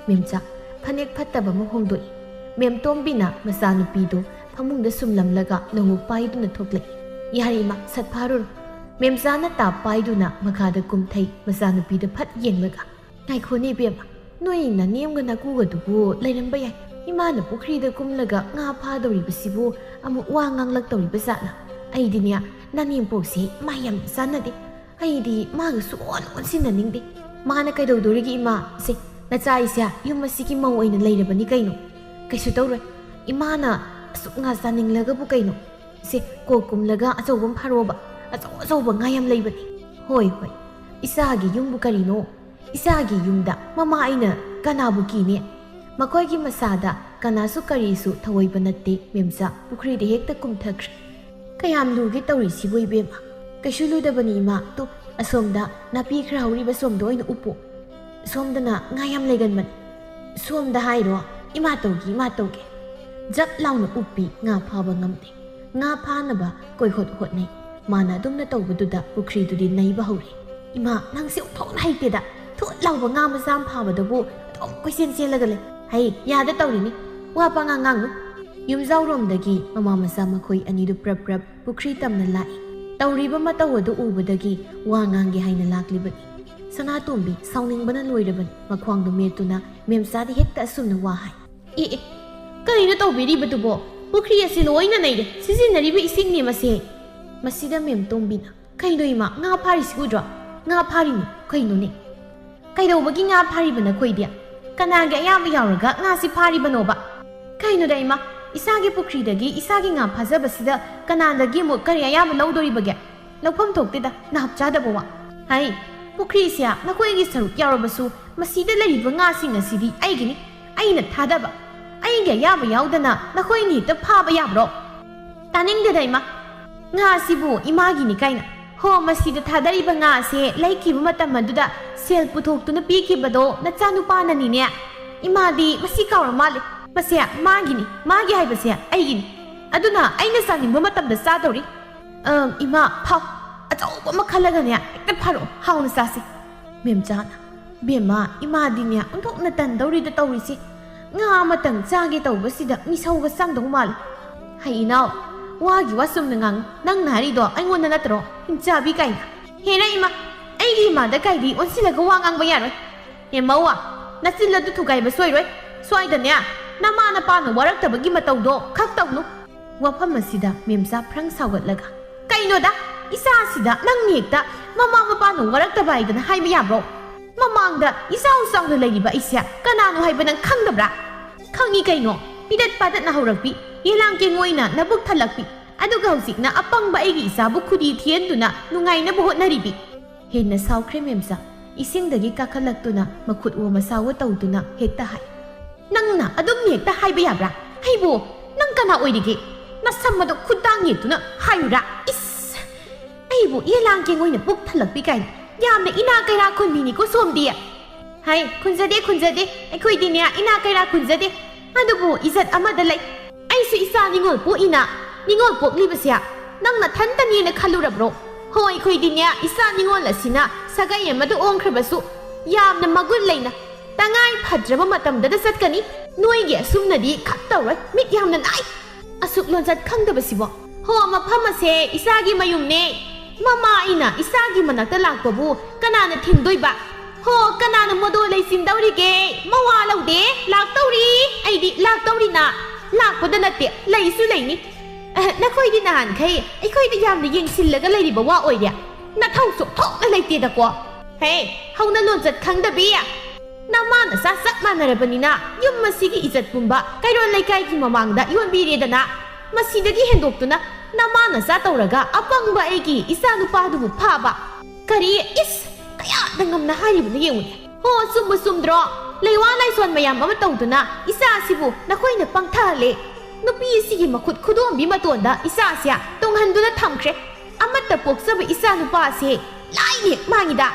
ꯃꯦꯝꯆꯥ ꯐꯅꯦꯛ ꯐꯠꯇꯕ ꯑꯃ ꯍꯣꯡꯗꯣꯛꯏ꯫ ꯃꯦꯝ ꯇꯣꯝꯕꯤꯅ ꯃꯆꯥꯅꯨꯄꯤꯗꯨ ꯐꯃꯨꯡꯗ ꯁꯨꯝꯂꯝꯂꯒ ꯂꯣꯡꯎꯞ ꯄꯥꯏꯗꯨꯅ ꯊꯣꯛꯂꯛꯏ꯫ ꯌꯥꯔꯦ ꯏꯃꯥ, ꯁꯠ ꯐꯥꯔꯨꯔꯣ꯫ ꯃꯦꯝꯆꯥꯅ ꯇꯥꯞ ꯄꯥꯏꯗꯨꯅ ꯃꯈꯥꯗ ꯀꯨꯝꯊꯩ꯫ ꯃꯆꯥꯅꯨꯄꯤꯗ ꯐꯠ ꯌꯦꯡꯂꯒ, "ꯉꯥꯏꯈꯣꯅꯦ ꯏꯕꯦꯝꯃ, ꯅꯣꯏ ꯅꯅꯦꯝꯒ ꯅꯀꯨꯒꯗꯨꯕꯨ ꯂꯩꯔꯝꯕ ꯌꯥꯏ꯫ ꯏꯃꯥꯅ ꯄꯨꯈ꯭ꯔꯤꯗ ꯀꯨꯝꯂꯒ ꯉꯥ ꯐꯥꯗꯧꯔꯤꯕꯁꯤꯕꯨ ꯑꯃꯨꯛ ꯋꯥ ꯉꯥꯡꯂꯛꯇꯧꯔꯤꯕ ꯖꯥꯠꯂ? ꯑꯩꯗꯤꯅꯦ, ꯅꯅꯦꯝꯄꯣꯛꯁꯤ ꯃꯥ ꯌꯥꯝꯅ ꯆꯥꯟꯅꯗꯦ꯫ ꯑꯩꯗꯤ ꯃꯥꯒꯁꯨ ꯑꯣꯟ ꯑꯣꯟꯁꯤꯟꯅꯅꯤꯡꯗꯦ꯫ ꯃꯥꯅ ꯀꯩꯗꯧꯗꯣꯔꯤꯒꯦ ꯏꯃꯥ? ꯁꯦ, ꯅꯆꯥ ꯑꯩꯁꯦ ꯌꯨꯝ ꯑꯁꯤꯒꯤ ꯃꯧ ꯑꯣꯏꯅ ꯂꯩꯔꯕꯅꯤ ꯀꯩꯅꯣ꯫ ꯀꯩꯁꯨ ꯇꯧꯔꯣꯏ꯫ ꯏꯃꯥꯅ ꯑꯁꯨꯛ ꯉꯥ ꯆꯥꯅꯤꯡꯂꯒꯕꯨ ꯀꯩꯅꯣ꯫ ꯁꯦ, ꯀꯣꯛ ꯀꯨꯝꯂꯒ ꯑꯆꯧꯕ ꯑꯃ ꯐꯥꯔꯣꯕ꯫ ꯑꯆꯧ ꯑꯆꯧꯕ ꯉꯥ ꯌꯥꯝ ꯂꯩꯕꯅꯤ꯫ ꯍꯣꯏ, ꯍꯣꯏ꯫ ꯏꯆꯥꯒꯤ ꯌꯨꯝꯕꯨ ꯀꯔꯤꯅꯣ? ꯏꯆꯥꯒꯤ ꯌꯨꯝꯗ ꯃꯃꯥ ꯑꯩꯅ ꯀꯅꯥꯕꯨ ꯀꯤꯅꯤ? ꯃꯈꯣꯏꯒꯤ ꯃꯆꯥꯗ ꯀꯅꯥꯁꯨ ꯀꯔꯤꯁꯨ ꯊꯧꯑꯣꯏꯕ ꯅꯠꯇꯦ꯫ ꯃꯦꯝꯆꯥ ꯄꯨꯈ꯭ꯔꯤꯗ ꯍꯦꯛꯇ ꯀꯨꯝꯊꯈ꯭ꯔꯦ꯫ ꯀꯌꯥꯝ ꯂꯨꯒꯦ ꯇꯧꯔꯤꯁꯤꯕꯨ ꯏꯕꯦꯝꯃ? ꯀꯩꯁꯨ ꯂꯨꯗꯕꯅꯤ ꯏꯃꯥ꯫ ꯇꯨ, ꯑꯁꯣꯝꯗ ꯅꯥꯄꯤ ꯈꯔ ꯍꯧꯔꯤꯕ ꯁꯣꯝꯗ ꯑꯣꯏꯅ ꯎꯞꯄꯣ꯫ ꯁꯣꯝꯗꯅ ꯉꯥ ꯌꯥꯝ ꯂꯩꯒꯟꯕꯅꯤ꯫ ꯁꯣꯝꯗ ꯍꯥꯏꯔꯣ, ꯏꯃꯥ ꯇꯧꯒꯦ, ꯏꯃꯥ ꯇꯧꯒꯦ꯫ ꯖꯞ ꯂꯥꯎꯅ ꯎꯞꯄꯤ, ꯉꯥ ꯐꯥꯕ ꯉꯝꯗꯦ꯫ ꯉꯥ ꯐꯥꯅꯕ ꯀꯣꯏꯍꯣꯠ ꯍꯣꯠꯅꯩ꯫ ꯃꯥꯅ ꯑꯗꯨꯝꯅ ꯇꯧꯕꯗꯨꯗ ꯄꯨꯈ꯭ꯔꯤꯗꯨꯗꯤ ꯅꯩꯕ ꯍꯧꯔꯦ꯫ "ꯏꯃꯥ, ꯅꯪꯁꯦ ꯑꯣꯟꯊꯣꯛꯅ ꯍꯩꯇꯦꯗ꯫ ꯊꯨꯠ ꯂꯥꯎꯕ ꯉꯥ ꯃꯆꯥ ꯑꯃ ꯐꯥꯕꯗꯕꯨ ꯑꯗꯨꯝ ꯀꯣꯏꯆꯦꯟ ꯆꯦꯜꯂꯒ ꯂꯩ꯫ ꯍꯩ, ꯌꯥꯗ ꯇꯧꯔꯤꯅꯤ꯫ ꯋꯥ ꯄꯉꯥꯡ ꯉꯥꯡꯅꯨ꯫" ꯌꯨꯝꯖꯥꯎꯔꯣꯝꯗꯒꯤ ꯃꯃꯥ ꯃꯆꯥ ꯃꯈꯣꯏ ꯑꯅꯤꯗꯨ ꯄ꯭ꯔꯞ ꯄ꯭ꯔꯞ ꯄꯨꯈ꯭ꯔꯤ ꯇꯝꯅ ꯂꯥꯛꯏ꯫ ꯇꯧꯔꯤꯕ ꯃꯇꯧ ꯑꯗꯨ ꯎꯕꯗꯒꯤ ꯋꯥ ꯉꯥꯡꯒꯦ ꯍꯥꯏꯅ ꯂꯥꯛꯂꯤꯕꯅꯤ꯫ ꯁꯅꯥꯇꯣꯝꯕꯤ ꯁꯥꯎꯅꯤꯡꯕꯅ ꯂꯣꯏꯔꯕꯅꯤ꯫ ꯃꯈ꯭ꯋꯥꯡꯗꯨ ꯃꯦꯠꯇꯨꯅ ꯃꯦꯝꯆꯥꯗ ꯍꯦꯛꯇ ꯑꯁꯨꯝꯅ ꯋꯥ ꯍꯥꯏ꯫ "ꯑꯦ, ꯑꯦ, ꯀꯔꯤꯅꯣ ꯇꯧꯕꯤꯔꯤꯕꯗꯨꯕꯣ? ꯄꯨꯈ꯭ꯔꯤ ꯑꯁꯤ ꯂꯣꯏꯅ ꯅꯩꯔꯦ꯫ ꯁꯤꯖꯤꯟꯅꯔꯤꯕ ꯏꯁꯤꯡꯅꯦ ꯃꯁꯦ꯫" ꯃꯁꯤꯗ ꯃꯦꯝ ꯇꯣꯝꯕꯤꯅ, "ꯀꯩꯅꯣ ꯏꯃꯥ, ꯉꯥ ꯐꯥꯔꯤꯁꯤ ꯎꯗ꯭ꯔꯣ? ꯉꯥ ꯐꯥꯔꯤꯅꯤ꯫ ꯀꯩꯅꯣꯅꯦ? ꯀꯩꯗꯧꯕꯒꯤ ꯉꯥ ꯐꯥꯔꯤꯕ ꯅꯈꯣꯏꯗꯤ? ꯀꯅꯥꯒꯤ ꯑꯌꯥꯕ ꯌꯥꯎꯔꯒ ꯉꯥꯁꯤ ꯐꯥꯔꯤꯕꯅꯣꯕ? ꯀꯩꯅꯣꯗ ꯏꯃꯥ, ꯏꯁꯥꯒꯤ ꯄꯨꯈ꯭ꯔꯤꯗꯒꯤ ꯏꯁꯥꯒꯤ ꯉꯥ ꯐꯥꯖꯕꯁꯤꯗ ꯀꯅꯥꯗꯒꯤ ꯑꯃꯨꯛ ꯀꯔꯤ ꯑꯌꯥꯕ ꯂꯧꯗꯣꯔꯤꯕꯒꯦ? ꯂꯧꯐꯝ ꯊꯣꯛꯇꯦꯗ, ꯅꯥꯍꯞ ꯆꯥꯗꯕ ꯋꯥ꯫ ꯍꯩ, ꯄꯨꯈ꯭ꯔꯤꯁꯦ ꯅꯈꯣꯏꯒꯤ ꯁꯔꯨꯛ ꯌꯥꯎꯔꯕꯁꯨ, ꯃꯁꯤꯗ ꯂꯩꯔꯤꯕ ꯉꯥꯁꯤꯡ ꯑꯁꯤꯗꯤ ꯑꯩꯒꯤꯅꯤ, ꯑꯩꯅ ꯊꯥꯗꯕ꯫ ꯑꯩꯒꯤ ꯑꯌꯥꯕ ꯌꯥꯎꯗꯅ ꯅꯈꯣꯏꯅ ꯍꯦꯛꯇ ꯐꯥꯕ ꯌꯥꯕ꯭ꯔꯣ? ꯇꯥꯅꯤꯡꯗꯦꯗ ꯏꯃꯥ꯫ ꯉꯥ ꯑꯁꯤꯕꯨ ꯏꯃꯥꯒꯤꯅꯤ ꯀꯥꯏꯅ꯫ ꯍꯣ, ꯃꯁꯤꯗ ꯊꯥꯗꯔꯤꯕ ꯉꯥ ꯑꯁꯦ ꯂꯩꯈꯤꯕ ꯃꯇꯝ ꯑꯗꯨꯗ ꯁꯦꯜ ꯄꯨꯊꯣꯛꯇꯨꯅ ꯄꯤꯈꯤꯕꯗꯣ ꯅꯆꯥꯅꯨꯄꯥꯅꯅꯤꯅꯦ꯫ ꯏꯃꯥꯗꯤ ꯃꯁꯤ ꯀꯥꯎꯔ ꯃꯥꯜꯂꯦ꯫ ꯃꯁꯦ ꯃꯥꯒꯤꯅꯤ, ꯃꯥꯒꯤ ꯍꯥꯏꯕꯁꯦ ꯑꯩꯒꯤꯅꯤ꯫ ꯑꯗꯨꯅ ꯑꯩꯅ ꯆꯥꯅꯤꯡꯕ ꯃꯇꯝꯗ ꯆꯥꯗꯧꯔꯤ꯫ ꯑꯝ, ꯏꯃꯥ, ꯐꯥꯎ꯫ ꯑꯆꯧꯕ ꯑꯃ ꯈꯜꯂꯒꯅꯦ, ꯍꯦꯛꯇ ꯐꯥꯔꯛꯑꯣ, ꯍꯥꯎꯅ ꯆꯥꯁꯤ꯫ ꯃꯦꯝꯆꯥꯅ, "ꯕꯦꯝꯃ, ꯏꯃꯥꯗꯤꯅꯦ ꯑꯣꯟꯊꯣꯛꯅ ꯇꯟꯗꯧꯔꯤꯗ ꯇꯧꯔꯤꯁꯤ꯫ ꯉꯥ ꯑꯃꯇꯪ ꯆꯥꯒꯦ ꯇꯧꯕꯁꯤꯗ ꯃꯤꯁꯧꯒ ꯆꯪꯗꯧ ꯃꯥꯜꯂꯤ꯫ ꯍꯩ ꯏꯅꯥꯎ, ꯋꯥꯒꯤ ꯋꯥ ꯆꯨꯝꯅ ꯉꯥꯡꯉꯨ꯫ ꯅꯪꯅ ꯍꯥꯏꯔꯤꯗꯣ ꯑꯩꯉꯣꯟꯗ ꯅꯠꯇ꯭ꯔꯣ? ꯍꯤꯡꯆꯥꯕꯤ ꯀꯥꯏꯅ꯫ ꯍꯦꯔꯥ ꯏꯃꯥ, ꯑꯩꯒꯤ ꯏꯃꯥꯗ ꯀꯥꯏꯗꯤ ꯑꯣꯟꯁꯤꯜꯂꯒ ꯋꯥ ꯉꯥꯡꯕ ꯌꯥꯔꯣꯏ꯫ ꯍꯦ ꯃꯧꯋꯥ, ꯅꯆꯤꯜ ꯑꯗꯨ ꯊꯨꯒꯥꯏꯕ ꯁꯣꯏꯔꯣꯏ꯫ ꯁ꯭ꯋꯥꯏꯗꯅꯦ, ꯅꯃꯥ ꯅꯄꯥꯅ ꯋꯥꯔꯛꯇꯕꯒꯤ ꯃꯇꯧꯗꯣ ꯈꯛ ꯇꯧꯅꯨ꯫" ꯋꯥꯐꯝ ꯑꯁꯤꯗ ꯃꯦꯝꯆꯥ ꯐ꯭ꯔꯪ ꯁꯥꯎꯒꯠꯂꯒ, "ꯀꯩꯅꯣꯗ? ꯏꯆꯥꯁꯤꯗ ꯅꯪꯅ ꯍꯦꯛꯇ ꯃꯃꯥ ꯃꯄꯥꯅ ꯋꯥꯔꯛꯇꯕ ꯍꯥꯏꯗꯅ ꯍꯥꯏꯕ ꯌꯥꯕ꯭ꯔꯣ? ꯃꯃꯥꯡꯗ ꯏꯆꯥꯎ ꯆꯥꯎꯅ ꯂꯩꯔꯤꯕ ꯑꯩꯁꯦ ꯀꯅꯥꯅꯣ ꯍꯥꯏꯕ ꯅꯪ ꯈꯪꯗꯕ꯭ꯔꯥ?" "ꯈꯪꯉꯤ ꯀꯩꯅꯣ, ꯄꯤꯗꯠ ꯄꯥꯗꯠꯅ ꯍꯧꯔꯛꯄꯤ, ꯌꯦꯂꯥꯡ ꯀꯦꯡꯉꯣꯏꯅ ꯅꯕꯨꯛ ꯊꯜꯂꯛꯄꯤ, ꯑꯗꯨꯒ ꯍꯧꯖꯤꯛꯅ ꯑꯄꯪꯕ ꯑꯩꯒꯤ ꯏꯆꯥꯕꯨ ꯈꯨꯗꯤ ꯊꯤꯍꯟꯗꯨꯅ ꯅꯨꯡꯉꯥꯏꯅꯕ ꯍꯣꯠꯅꯔꯤꯕꯤ꯫" ꯍꯦꯟꯅ ꯁꯥꯎꯈ꯭ꯔꯦ ꯃꯦꯝꯆꯥ꯫ ꯏꯁꯤꯡꯗꯒꯤ ꯀꯥꯈꯠꯂꯛꯇꯨꯅ ꯃꯈꯨꯠ ꯑꯣ ꯃꯁꯥ ꯑꯣ ꯇꯧꯗꯨꯅ ꯍꯦꯛꯇ ꯍꯥꯏ, "ꯅꯪꯅ ꯑꯗꯨꯝ ꯍꯦꯛꯇ ꯍꯥꯏꯕ ꯌꯥꯕ꯭ꯔꯥ? ꯑꯩꯕꯨ ꯅꯪ ꯀꯅꯥ ꯑꯣꯏꯔꯤꯒꯦ? ꯅꯁꯝ ꯑꯗꯣ ꯈꯨꯠꯇꯥꯡ ꯌꯦꯛꯇꯨꯅ ꯍꯥꯏꯌꯨꯔꯥ? ꯏꯁ! ꯑꯩꯕꯨ ꯌꯦꯂꯥꯡ ꯀꯦꯡꯉꯣꯏꯅ ꯄꯨꯛ ꯊꯜꯂꯛꯄꯤ ꯀꯥꯏꯅ ꯌꯥꯝꯅ ꯏꯅꯥ ꯀꯩꯔꯥ ꯈꯨꯟꯕꯤꯅꯤꯀꯣ ꯁꯣꯝꯗꯤ꯫" "ꯍꯩ, ꯈꯨꯟꯖꯗꯦ, ꯈꯨꯟꯖꯗꯦ꯫ ꯑꯩꯈꯣꯏꯗꯤꯅꯦ ꯏꯅꯥ ꯀꯩꯔꯥ ꯈꯨꯟꯖꯗꯦ꯫ ꯑꯗꯨꯕꯨ ꯏꯖꯠ ꯑꯃꯗ ꯂꯩ꯫ ꯑꯩꯁꯨ ꯏꯆꯥ ꯅꯤꯉꯣꯜ ꯄꯣꯛꯏꯅ꯫ ꯅꯤꯉꯣꯜ ꯄꯣꯛꯂꯤꯕꯁꯦ ꯅꯪ ꯅꯊꯟꯇꯅꯦꯅ ꯈꯜꯂꯨꯔꯕ꯭ꯔꯣ? ꯍꯣ, ꯑꯩꯈꯣꯏꯗꯤꯅꯦ ꯏꯆꯥ ꯅꯤꯉꯣꯜ ꯑꯁꯤꯅ ꯁꯥꯒꯩ ꯑꯃꯗ ꯑꯣꯟꯈ꯭ꯔꯕꯁꯨ ꯌꯥꯝꯅ ꯃꯒꯨꯟ ꯂꯩꯅ ꯇꯉꯥꯏ ꯐꯗ꯭ꯔꯕ ꯃꯇꯝꯗꯗ ꯆꯠꯀꯅꯤ꯫ ꯅꯣꯏꯒꯤ ꯑꯁꯨꯝꯅꯗꯤ ꯈꯛ ꯇꯧꯔꯣꯏ꯫ ꯃꯤꯠ ꯌꯥꯝꯅ ꯅꯥꯏ꯫ ꯑꯁꯨꯛ ꯂꯣꯟꯆꯠ ꯈꯪꯗꯕꯁꯤꯕꯣ? ꯍꯣ, ꯃꯐꯝ ꯑꯁꯦ ꯏꯆꯥꯒꯤ ꯃꯌꯨꯝꯅꯦ꯫ ꯃꯃꯥ ꯑꯩꯅ ꯏꯆꯥꯒꯤ ꯃꯅꯥꯛꯇ ꯂꯥꯛꯄꯕꯨ ꯀꯅꯥꯅ ꯊꯤꯡꯗꯣꯏꯕ? ꯍꯣ, ꯀꯅꯥꯅ ꯃꯗꯣ ꯂꯩꯆꯤꯟꯗꯧꯔꯤꯒꯦ? ꯃꯋꯥ ꯂꯧꯗꯦ, ꯂꯥꯛꯇꯧꯔꯤ꯫ ꯑꯩꯗꯤ ꯂꯥꯛꯇꯧꯔꯤꯅ꯫ ꯂꯥꯛꯄꯗ ꯅꯠꯇꯦ, ꯂꯩꯁꯨ ꯂꯩꯅꯤ꯫ ꯑꯍ, ꯅꯈꯣꯏꯗꯤ ꯅꯍꯥꯟꯈꯩ ꯑꯩꯈꯣꯏꯗ ꯌꯥꯝꯅ ꯌꯦꯡꯁꯤꯜꯂꯒ ꯂꯩꯔꯤꯕ ꯋꯥ ꯑꯣꯏꯔꯦ꯫ ꯅꯊꯧ ꯁꯨꯛꯊꯣꯛꯅ ꯂꯩꯇꯦꯗꯀꯣ꯫ ꯍꯦ, ꯍꯧꯅ ꯂꯣꯟꯆꯠ ꯈꯪꯗꯕꯤ! ꯅꯃꯥ ꯅꯆꯥ ꯆꯞ ꯃꯥꯟꯅꯔꯕꯅꯤꯅ ꯌꯨꯝ ꯑꯁꯤꯒꯤ ꯏꯖꯠ ꯄꯨꯝꯕ ꯀꯩꯔꯣꯜ ꯂꯩꯀꯥꯏꯒꯤ ꯃꯃꯥꯡꯗ ꯌꯣꯟꯕꯤꯔꯦꯗꯅ꯫ ꯃꯁꯤꯗꯒꯤ ꯍꯦꯟꯗꯣꯛꯇꯨꯅ ꯅꯃꯥ ꯅꯆꯥ ꯇꯧꯔꯒ ꯑꯄꯪꯕ ꯑꯩꯒꯤ ꯏꯆꯥ ꯅꯨꯄꯥꯗꯨꯕꯨ ꯐꯥꯕ꯫ ꯀꯔꯤ? ꯏꯁ! ꯀꯌꯥꯗ ꯉꯝꯅ ꯍꯥꯏꯔꯤꯕꯅꯣ ꯌꯦꯡꯉꯨꯅꯦ꯫ ꯍꯣ, ꯆꯨꯝꯕꯨ ꯆꯨꯝꯗ꯭ꯔꯣ? ꯂꯩꯋꯥ ꯂꯥꯏꯁꯣꯟ ꯃꯌꯥꯝ ꯑꯃ ꯇꯧꯗꯨꯅ ꯏꯆꯥ ꯑꯁꯤꯕꯨ ꯅꯈꯣꯏꯅ ꯄꯪꯊꯍꯜꯂꯦ꯫ ꯅꯨꯄꯤ ꯑꯁꯤꯒꯤ ꯃꯈꯨꯠ ꯈꯨꯗꯣꯝꯕꯤ ꯃꯇꯣꯟꯗ ꯏꯆꯥꯁꯦ ꯇꯨꯡꯍꯟꯗꯨꯅ ꯊꯝꯈ꯭ꯔꯦ꯫ ꯑꯃꯠꯇ ꯄꯣꯛꯆꯕ ꯏꯆꯥ ꯅꯨꯄꯥꯁꯦ ꯂꯥꯏꯅ ꯍꯦꯛ ꯃꯥꯡꯉꯤꯗ꯫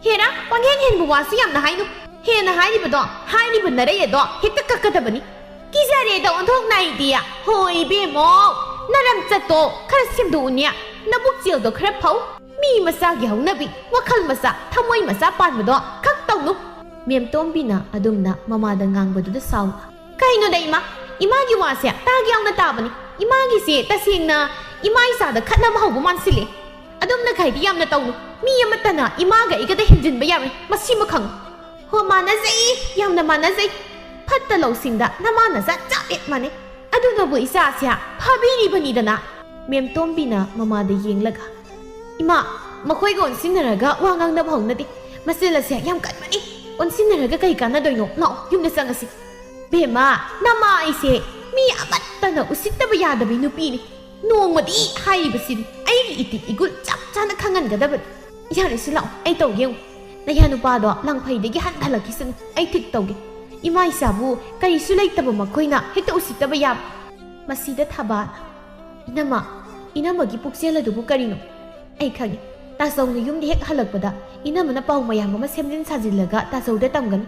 ꯍꯦꯔꯥ, ꯄꯪꯍꯦꯟ ꯍꯦꯟꯕ ꯋꯥꯁꯨ ꯌꯥꯝꯅ ꯍꯥꯏꯅꯨ꯫ ꯍꯦꯟꯅ ꯍꯥꯏꯔꯤꯕꯗꯣ, ꯍꯥꯏꯔꯤꯕ ꯅꯔꯩ ꯑꯗꯣ ꯍꯦꯛꯇ ꯀꯛꯀꯗꯕꯅꯤ꯫ ꯀꯤꯖꯔꯦꯗ ꯑꯣꯟꯊꯣꯛꯅ ꯑꯩꯗꯤ꯫ ꯍꯣꯏ ꯏꯕꯦꯝꯃꯣ, ꯅꯔꯝ ꯆꯠꯇꯣ ꯈꯔ ꯁꯦꯝꯗꯣꯛꯎꯅꯦ꯫ ꯅꯕꯨꯛ ꯆꯦꯜꯗꯣ ꯈꯔ ꯐꯧ꯫ ꯃꯤ ꯃꯆꯥꯒꯤ ꯍꯧꯅꯕꯤ, ꯋꯥꯈꯜ ꯃꯆꯥ, ꯊꯃꯣꯏ ꯃꯆꯥ ꯄꯥꯟꯕꯗꯣ ꯈꯛ ꯇꯧꯅꯨ꯫ ꯃꯦꯝ ꯇꯣꯝꯕꯤꯅ ꯑꯗꯨꯝꯅ ꯃꯃꯥꯗ ꯉꯥꯡꯕꯗꯨꯗ ꯁꯥꯎꯅ, "ꯀꯩꯅꯣꯗ ꯏꯃꯥ? ꯏꯃꯥꯒꯤ ꯋꯥꯁꯦ ꯇꯥꯒꯦ ꯌꯥꯎꯅ ꯇꯥꯕꯅꯤ꯫ ꯏꯃꯥꯒꯤꯁꯦ ꯇꯁꯦꯡꯅ ꯏꯃꯥ ꯏꯆꯥꯗ ꯈꯠꯅꯕ ꯍꯧꯕ ꯃꯥꯟꯁꯤꯜꯂꯦ꯫ ꯑꯗꯨꯝꯅ ꯈꯥꯏꯗꯤ ꯌꯥꯝꯅ ꯇꯧꯅꯨ꯫ ꯃꯤ ꯑꯃꯠꯇꯅ ꯏꯃꯥꯒ ꯑꯩꯒꯗ ꯍꯦꯟꯖꯤꯟꯕ ꯌꯥꯔꯣꯏ, ꯃꯁꯤꯃ ꯈꯪꯉꯨ꯫" "ꯍꯣ, ꯃꯥꯟꯅꯖꯩ, ꯌꯥꯝꯅ ꯃꯥꯟꯅꯖꯩ꯫ ꯐꯠꯇ ꯂꯧꯁꯤꯡꯗ ꯅꯃꯥ ꯅꯆꯥ ꯆꯞ ꯍꯦꯛ ꯃꯥꯟꯅꯩ꯫ ꯑꯗꯨꯅꯕꯨ ꯏꯆꯥꯁꯦ ꯐꯥꯕꯤꯔꯤꯕꯅꯤꯗꯅ꯫" ꯃꯦꯝ ꯇꯣꯝꯕꯤꯅ ꯃꯃꯥꯗ ꯌꯦꯡꯂꯒ, "ꯏꯃꯥ, ꯃꯈꯣꯏꯒ ꯑꯣꯟꯁꯤꯟꯅꯔꯒ ꯋꯥ ꯉꯥꯡꯅꯕ ꯍꯧꯅꯗꯦ꯫ ꯃꯆꯦꯜ ꯑꯁꯦ ꯌꯥꯝ ꯀꯟꯕꯅꯤ꯫ ꯑꯣꯟꯁꯤꯟꯅꯔꯒ ꯀꯩ ꯀꯥꯟꯅꯗꯣꯏꯅꯣ? ꯂꯥꯛꯑꯣ, ꯌꯨꯝꯗ ꯆꯪꯉꯁꯤ꯫" "ꯕꯦꯝꯃ, ꯅꯃꯥ ꯑꯩꯁꯦ ꯃꯤ ꯑꯃꯠꯇꯅ ꯎꯁꯤꯠꯇꯕ ꯌꯥꯗꯕꯤ ꯅꯨꯄꯤꯅꯤ꯫ ꯅꯣꯡꯃꯗꯤ ꯍꯥꯏꯔꯤꯕꯁꯤꯅꯤ꯫ ꯑꯩꯒꯤ ꯏꯇꯤꯛ ꯏꯒꯨꯜ ꯆꯞ ꯆꯥꯅ ꯈꯪꯍꯟꯒꯗꯕꯅꯤ꯫" "ꯌꯥꯔꯦꯁꯤ, ꯂꯥꯛꯑꯣ, ꯑꯩ ꯇꯧꯒꯦ ꯌꯦꯡꯉꯨ꯫ ꯅꯌꯥ ꯅꯨꯄꯥꯗꯣ ꯂꯥꯡꯐꯩꯗꯒꯤ ꯍꯟꯊꯍꯜꯂꯛꯈꯤꯁꯅꯨ, ꯑꯩ ꯊꯤꯛ ꯇꯧꯒꯦ꯫ ꯏꯃꯥ ꯏꯆꯥꯕꯨ ꯀꯔꯤꯁꯨ ꯂꯩꯇꯕ ꯃꯈꯣꯏꯅ ꯍꯦꯛꯇ ꯎꯁꯤꯠꯇꯕ ꯌꯥꯕ꯫" ꯃꯁꯤꯗ ꯊꯕꯥꯅ, "ꯏꯅꯝꯃ, ꯏꯅꯝꯃꯒꯤ ꯄꯨꯛꯆꯦꯜ ꯑꯗꯨꯕꯨ ꯀꯔꯤꯅꯣ? ꯑꯩ ꯈꯪꯉꯤ, ꯇꯥꯆꯧꯅ ꯌꯨꯝꯗ ꯍꯦꯛ ꯍꯜꯂꯛꯄꯗ ꯏꯅꯝꯃꯅ ꯄꯥꯎ ꯃꯌꯥꯝ ꯑꯃ ꯁꯦꯝꯖꯤꯟ ꯁꯥꯖꯤꯜꯂꯒ ꯇꯥꯆꯧꯗ ꯇꯝꯒꯅꯤ꯫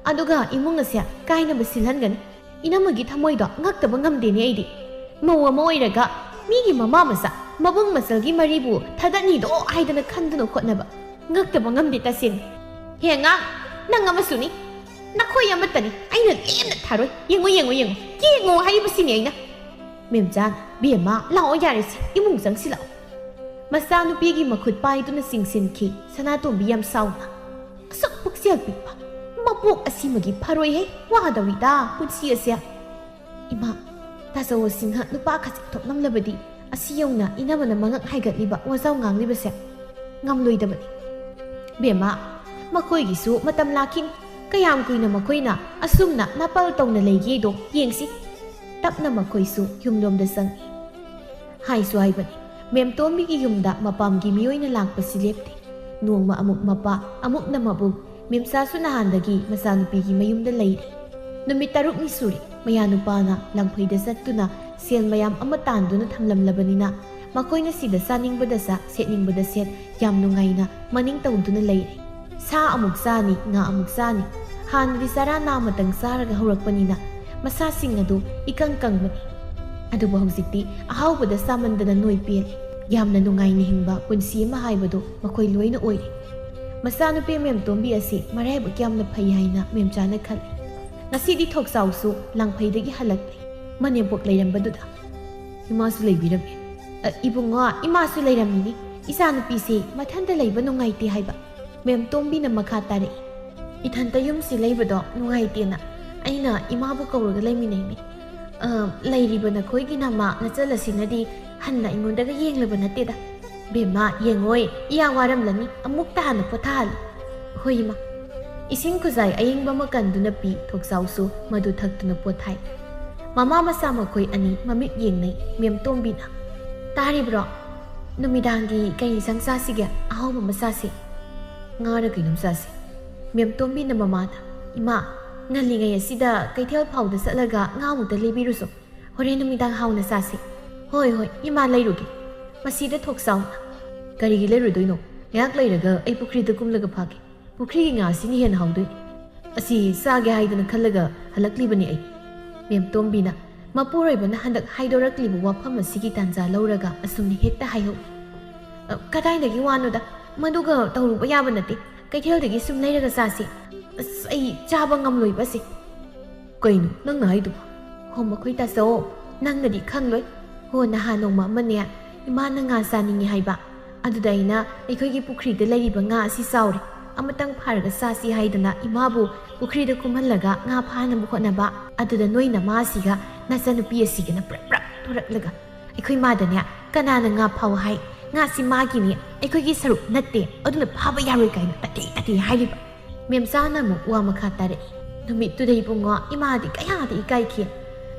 ꯑꯗꯨꯒ ꯏꯃꯨꯡ ꯑꯁꯦ ꯀꯥꯏꯅꯕ ꯁꯤꯜꯍꯟꯒꯅꯤ꯫ ꯏꯅꯝꯃꯒꯤ ꯊꯃꯣꯏꯗꯣ ꯉꯛꯇꯕ ꯉꯝꯗꯦꯅꯦ ꯑꯩꯗꯤ꯫ ꯃꯧ ꯑꯃ ꯑꯣꯏꯔꯒ ꯃꯤꯒꯤ ꯃꯃꯥ ꯃꯆꯥ, ꯃꯕꯨꯡ ꯃꯆꯜꯒꯤ ꯃꯔꯤꯕꯨ ꯊꯥꯗꯠꯅꯤꯗꯣ ꯍꯥꯏꯗꯅ ꯈꯟꯗꯨꯅ ꯍꯣꯠꯅꯕ ꯉꯛꯇꯕ ꯉꯝꯗꯦ ꯇꯁꯦꯡꯅ꯫ ꯍꯦ ꯑꯉꯥꯡ, ꯅꯪ ꯑꯃꯁꯨꯅꯤ꯫ ꯅꯈꯣꯏ ꯑꯃꯠꯇꯅꯤ ꯑꯩꯅ ꯂꯦꯝꯅ ꯊꯥꯔꯣꯏ꯫ ꯌꯦꯡꯉꯨ, ꯌꯦꯡꯉꯨ, ꯌꯦꯡꯉꯨ꯫ ꯌꯦꯡꯉꯨ ꯍꯥꯏꯔꯤꯕꯁꯤꯅꯤ ꯑꯩꯅ꯫" ꯃꯦꯝꯆꯥꯅ, "ꯕꯦꯝꯃ, ꯂꯥꯛꯑꯣ ꯌꯥꯔꯦꯁꯦ, ꯏꯃꯨꯡ ꯆꯪꯁꯤꯜꯂꯛꯑꯣ꯫" ꯃꯆꯥꯅꯨꯄꯤꯒꯤ ꯃꯈꯨꯠ ꯄꯥꯏꯗꯨꯅ ꯆꯤꯡꯁꯤꯟꯈꯤ ꯁꯅꯥꯇꯣꯝꯕꯤ ꯌꯥꯝ ꯁꯥꯎꯅ꯫ "ꯑꯁꯨꯛ ꯄꯨꯛꯆꯦꯜ ꯄꯤꯛꯄ ꯃꯄꯣꯛ ꯑꯁꯤꯃꯒꯤ ꯐꯔꯣꯏꯍꯦ, ꯋꯥꯗꯧꯔꯤꯗ ꯄꯨꯟꯁꯤ ꯑꯁꯦ꯫" "ꯏꯃꯥ, ꯇꯥꯆꯧ ꯑꯁꯤꯅ ꯅꯨꯄꯥ ꯈꯖꯤꯛ ꯊꯣꯛꯂꯝꯂꯕꯗꯤ ꯑꯁꯤ ꯌꯧꯅ ꯏꯅꯝꯃꯅ ꯃꯉꯛ ꯍꯥꯏꯒꯠꯂꯤꯕ ꯋꯥꯖꯥꯎ ꯉꯥꯡꯂꯤꯕꯁꯦ?" ꯉꯝꯂꯣꯏꯗꯕꯅꯤ꯫ ꯕꯦꯝꯃ, ꯃꯈꯣꯏꯒꯤꯁꯨ ꯃꯇꯝ ꯂꯥꯛꯈꯤꯅꯤ꯫ ꯀꯌꯥꯝ ꯀꯨꯏꯅ ꯃꯈꯣꯏꯅ ꯑꯁꯨꯝꯅ ꯅꯥꯄꯜ ꯇꯧꯅ ꯂꯩꯒꯦꯗꯣ ꯌꯦꯡꯁꯤ꯫ ꯇꯞꯅ ꯃꯈꯣꯏꯁꯨ ꯌꯨꯝꯂꯣꯝꯗ ꯆꯪꯉꯤ꯫ ꯍꯥꯏꯁꯨ ꯍꯥꯏꯕꯅꯤ, ꯃꯦꯝꯇꯣꯝꯕꯤꯒꯤ ꯌꯨꯝꯗ ꯃꯄꯥꯝꯒꯤ ꯃꯤꯑꯣꯏꯅ ꯂꯥꯛꯄꯁꯤ ꯂꯦꯞꯇꯦ꯫ ꯅꯣꯡꯃ ꯑꯃꯨꯛ ꯃꯄꯥ, ꯑꯃꯨꯛꯅ ꯃꯕꯨꯡ, ꯃꯦꯝꯆꯥꯁꯨ ꯅꯍꯥꯟꯗꯒꯤ ꯃꯆꯥꯅꯨꯄꯤꯒꯤ ꯃꯌꯨꯝꯗ ꯂꯩꯔꯤ꯫ ꯅꯨꯃꯤꯠ ꯇꯔꯨꯛꯅꯤ ꯁꯨꯔꯦ, ꯃꯌꯥꯅꯨꯄꯥꯅ ꯂꯪꯐꯩꯗ ꯆꯠꯇꯨꯅ ꯁꯦꯜ ꯃꯌꯥꯝ ꯑꯃ ꯇꯥꯟꯗꯨꯅ ꯊꯝꯂꯝꯂꯕꯅꯤꯅ, ꯃꯈꯣꯏꯅ ꯁꯤꯗ ꯆꯥꯅꯤꯡꯕꯗ ꯆꯥ, ꯁꯦꯠꯅꯤꯡꯕꯗ ꯁꯦꯠ, ꯌꯥꯝ ꯅꯨꯡꯉꯥꯏꯅ ꯃꯅꯤꯡ ꯇꯧꯗꯨꯅ ꯂꯩꯔꯦ꯫ ꯁꯥ ꯑꯃꯨꯛ ꯆꯥꯅꯤ, ꯉꯥ ꯑꯃꯨꯛ ꯆꯥꯅꯤ꯫ ꯍꯥꯟꯅꯗꯤ ꯆꯔꯥ ꯅꯥꯃꯇꯪ ꯆꯥꯔꯒ ꯍꯧꯔꯛꯄꯅꯤꯅ ꯃꯁꯥꯁꯤꯡ ꯑꯗꯨ ꯏꯀꯪ ꯀꯪꯕꯅꯤ꯫ ꯑꯗꯨꯕꯨ ꯍꯧꯖꯤꯛꯇꯤ ꯑꯍꯥꯎꯕꯗ ꯆꯥꯃꯟꯗꯅ ꯅꯣꯏ ꯄꯦꯜꯂꯦ꯫ ꯌꯥꯝꯅ ꯅꯨꯡꯉꯥꯏꯅ ꯍꯤꯡꯕ ꯄꯨꯟꯁꯤ ꯑꯃ ꯍꯥꯏꯕꯗꯨ ꯃꯈꯣꯏ ꯂꯣꯏꯅ ꯑꯣꯏꯔꯦ꯫ ꯃꯆꯥꯅꯨꯄꯤ ꯃꯦꯝꯇꯣꯝꯕꯤ ꯑꯁꯤ ꯃꯔꯥꯏꯕꯛ ꯌꯥꯝꯅ ꯐꯩ ꯍꯥꯏꯅ ꯃꯦꯝꯆꯥꯅ ꯈꯜꯂꯤ꯫ ꯉꯁꯤꯗꯤ ꯊꯣꯛꯆꯥꯎꯁꯨ ꯂꯪꯐꯩꯗꯒꯤ ꯍꯜꯂꯛꯂꯦ꯫ ꯃꯅꯦꯝꯄꯣꯛ ꯂꯩꯔꯝꯕꯗꯨꯗ, "ꯏꯃꯥꯁꯨ ꯂꯩꯕꯤꯔꯝꯃꯤ?" "ꯑ, ꯏꯕꯨꯡꯉꯣ, ꯏꯃꯥꯁꯨ ꯂꯩꯔꯝꯃꯤꯅꯤ꯫ ꯏꯆꯥꯅꯨꯄꯤꯁꯦ ꯃꯊꯟꯇ ꯂꯩꯕ ꯅꯨꯡꯉꯥꯏꯇꯦ ꯍꯥꯏꯕ꯫" ꯃꯦꯝꯇꯣꯝꯕꯤꯅ ꯃꯈꯥ ꯇꯥꯔꯛꯏ, "ꯏꯊꯟꯇ ꯌꯨꯝꯁꯤ ꯂꯩꯕꯗꯣ ꯅꯨꯡꯉꯥꯏꯇꯦꯅ ꯑꯩꯅ ꯏꯃꯥꯕꯨ ꯀꯧꯔꯒ ꯂꯩꯃꯤꯟꯅꯩꯅꯤ꯫ ꯑ, ꯂꯩꯔꯤꯕ ꯅꯈꯣꯏꯒꯤ ꯅꯃꯥ ꯅꯆꯜ ꯑꯁꯤꯅꯗꯤ ꯍꯟꯅ ꯑꯩꯉꯣꯟꯗꯒ ꯌꯦꯡꯂꯕ ꯅꯠꯇꯦꯗ꯫" "ꯕꯦꯝꯃ, ꯌꯦꯡꯉꯣꯏ, ꯏꯌꯥ ꯋꯥꯔꯝꯂꯅꯤ, ꯑꯃꯨꯛꯇ ꯍꯥꯟꯅ ꯄꯣꯊꯥꯍꯜꯂꯨ꯫" "ꯍꯣꯏ, ꯏꯃꯥ꯫" ꯏꯁꯤꯡ ꯈꯨꯖꯥꯏ ꯑꯌꯤꯡꯕ ꯑꯃ ꯀꯟꯗꯨꯅ ꯄꯤ, ꯊꯣꯛꯆꯥꯎꯁꯨ ꯃꯗꯨ ꯊꯛꯇꯨꯅ ꯄꯣꯊꯥꯏ꯫ ꯃꯃꯥ ꯃꯆꯥ ꯃꯈꯣꯏ ꯑꯅꯤ ꯃꯃꯤꯠ ꯌꯦꯡꯅꯩ꯫ ꯃꯦꯝꯇꯣꯝꯕꯤꯅ, "ꯇꯥꯔꯤꯕ꯭ꯔꯣ? ꯅꯨꯃꯤꯗꯥꯡꯒꯤ ꯀꯔꯤ ꯏꯟꯁꯥꯡ ꯆꯥꯁꯤꯒꯦ? ꯑꯍꯥꯎꯕ ꯑꯃ ꯆꯥꯁꯤ꯫" "ꯉꯥꯔ ꯀꯩꯅꯣꯝ ꯆꯥꯁꯤ꯫" ꯃꯦꯝꯇꯣꯝꯕꯤꯅ ꯃꯃꯥꯗ, "ꯏꯃꯥ, ꯉꯜꯂꯤꯉꯩ ꯑꯁꯤꯗ ꯀꯩꯊꯦꯜ ꯐꯥꯎꯗ ꯆꯠꯂꯒ ꯉꯥ ꯑꯃꯨꯛꯇ ꯂꯩꯕꯤꯔꯨꯁꯣ꯫ ꯍꯣꯔꯦꯟ ꯅꯨꯃꯤꯗꯥꯡ ꯍꯥꯎꯅ ꯆꯥꯁꯤ꯫" "ꯍꯣꯏ, ꯍꯣꯏ, ꯏꯃꯥ, ꯂꯩꯔꯨꯒꯦ꯫" ꯃꯁꯤꯗ ꯊꯣꯛꯆꯥꯎꯅ, "ꯀꯔꯤꯒꯤ ꯂꯩꯔꯨꯗꯣꯏꯅꯣ? ꯉꯥꯏꯍꯥꯛ ꯂꯩꯔꯒ ꯑꯩ ꯄꯨꯈ꯭ꯔꯤꯗ ꯀꯨꯝꯂꯒ ꯐꯥꯒꯦ꯫ ꯄꯨꯈ꯭ꯔꯤꯒꯤ ꯉꯥꯁꯤꯅ ꯍꯦꯟꯅ ꯍꯥꯎꯗꯣꯏꯅꯤ꯫ ꯑꯁꯤ ꯆꯥꯒꯦ ꯍꯥꯏꯗꯅ ꯈꯜꯂꯒ ꯍꯜꯂꯛꯂꯤꯕꯅꯤ ꯑꯩ꯫" ꯃꯦꯝꯇꯣꯝꯕꯤꯅ ꯃꯄꯨꯔꯣꯏꯕꯅ ꯍꯟꯗꯛ ꯍꯥꯏꯗꯣꯔꯛꯂꯤꯕ ꯋꯥꯐꯝ ꯑꯁꯤꯒꯤ ꯇꯥꯟꯖꯥ ꯂꯧꯔꯒ ꯑꯁꯨꯝꯅ ꯍꯦꯛꯇ ꯍꯥꯏꯍꯧꯏ꯫ "ꯑ, ꯀꯗꯥꯏꯗꯒꯤ ꯋꯥꯅꯣꯗ? ꯃꯗꯨꯒ ꯇꯧꯔꯨꯕ ꯌꯥꯕ ꯅꯠꯇꯦ꯫ ꯀꯩꯊꯦꯜꯗꯒꯤ ꯁꯨꯝ ꯂꯩꯔꯒ ꯆꯥꯁꯤ꯫ ꯑꯁ, ꯑꯩ ꯆꯥꯕ ꯉꯝꯂꯣꯏꯕꯁꯦ꯫" "ꯀꯩꯅꯣ ꯅꯪꯅ ꯍꯥꯏꯗꯨꯕꯣ?" "ꯍꯣ, ꯃꯈꯣꯏ ꯇꯥꯆꯧ, ꯅꯪꯅꯗꯤ ꯈꯪꯂꯣꯏ꯫ ꯍꯣ, ꯅꯍꯥꯟ ꯅꯣꯡꯃ ꯑꯃꯅꯦ, ꯏꯃꯥꯅ ꯉꯥ ꯆꯥꯅꯤꯡꯉꯤ ꯍꯥꯏꯕ꯫ ꯑꯗꯨꯗ ꯑꯩꯅ ꯑꯩꯈꯣꯏꯒꯤ ꯄꯨꯈ꯭ꯔꯤꯗ ꯂꯩꯔꯤꯕ ꯉꯥ ꯑꯁꯤ ꯆꯥꯎꯔꯦ, ꯑꯃꯇꯪ ꯐꯥꯔꯒ ꯆꯥꯁꯤ ꯍꯥꯏꯗꯅ ꯏꯃꯥꯕꯨ ꯄꯨꯈ꯭ꯔꯤꯗ ꯀꯨꯝꯍꯜꯂꯒ ꯉꯥ ꯐꯥꯅꯕ ꯍꯣꯠꯅꯕ꯫ ꯑꯗꯨꯗ ꯅꯣꯏ ꯅꯃꯥ ꯑꯁꯤꯒ ꯅꯆꯟꯅꯨꯄꯤ ꯑꯁꯤꯒꯅ ꯄ꯭ꯔꯞ ꯄ꯭ꯔꯞ ꯊꯣꯔꯛꯂꯒ ꯑꯩꯈꯣꯏ ꯃꯥꯗꯅꯦ, 'ꯀꯅꯥꯅ ꯉꯥ ꯐꯥꯎ ꯍꯥꯏ? "ꯉꯥꯁꯤ ꯃꯥꯒꯤꯅꯤ, ꯑꯩꯈꯣꯏꯒꯤ ꯁꯔꯨꯛ ꯅꯠꯇꯦ, ꯑꯗꯨꯅ ꯐꯥꯕ ꯌꯥꯔꯣꯏ" ꯀꯥꯏꯅ ꯇꯥꯊꯤ ꯇꯥꯊꯤ ꯍꯥꯏꯔꯤꯕ꯫ ꯃꯦꯝꯆꯥꯅ ꯑꯃꯨꯛ ꯋꯥ ꯃꯈꯥ ꯇꯥꯔꯛꯏ꯫ ꯅꯨꯃꯤꯠꯇꯨꯗ ꯏꯕꯨꯡꯉꯣ, ꯏꯃꯥꯗꯤ ꯀꯌꯥꯗ ꯏꯀꯥꯏꯈꯤ꯫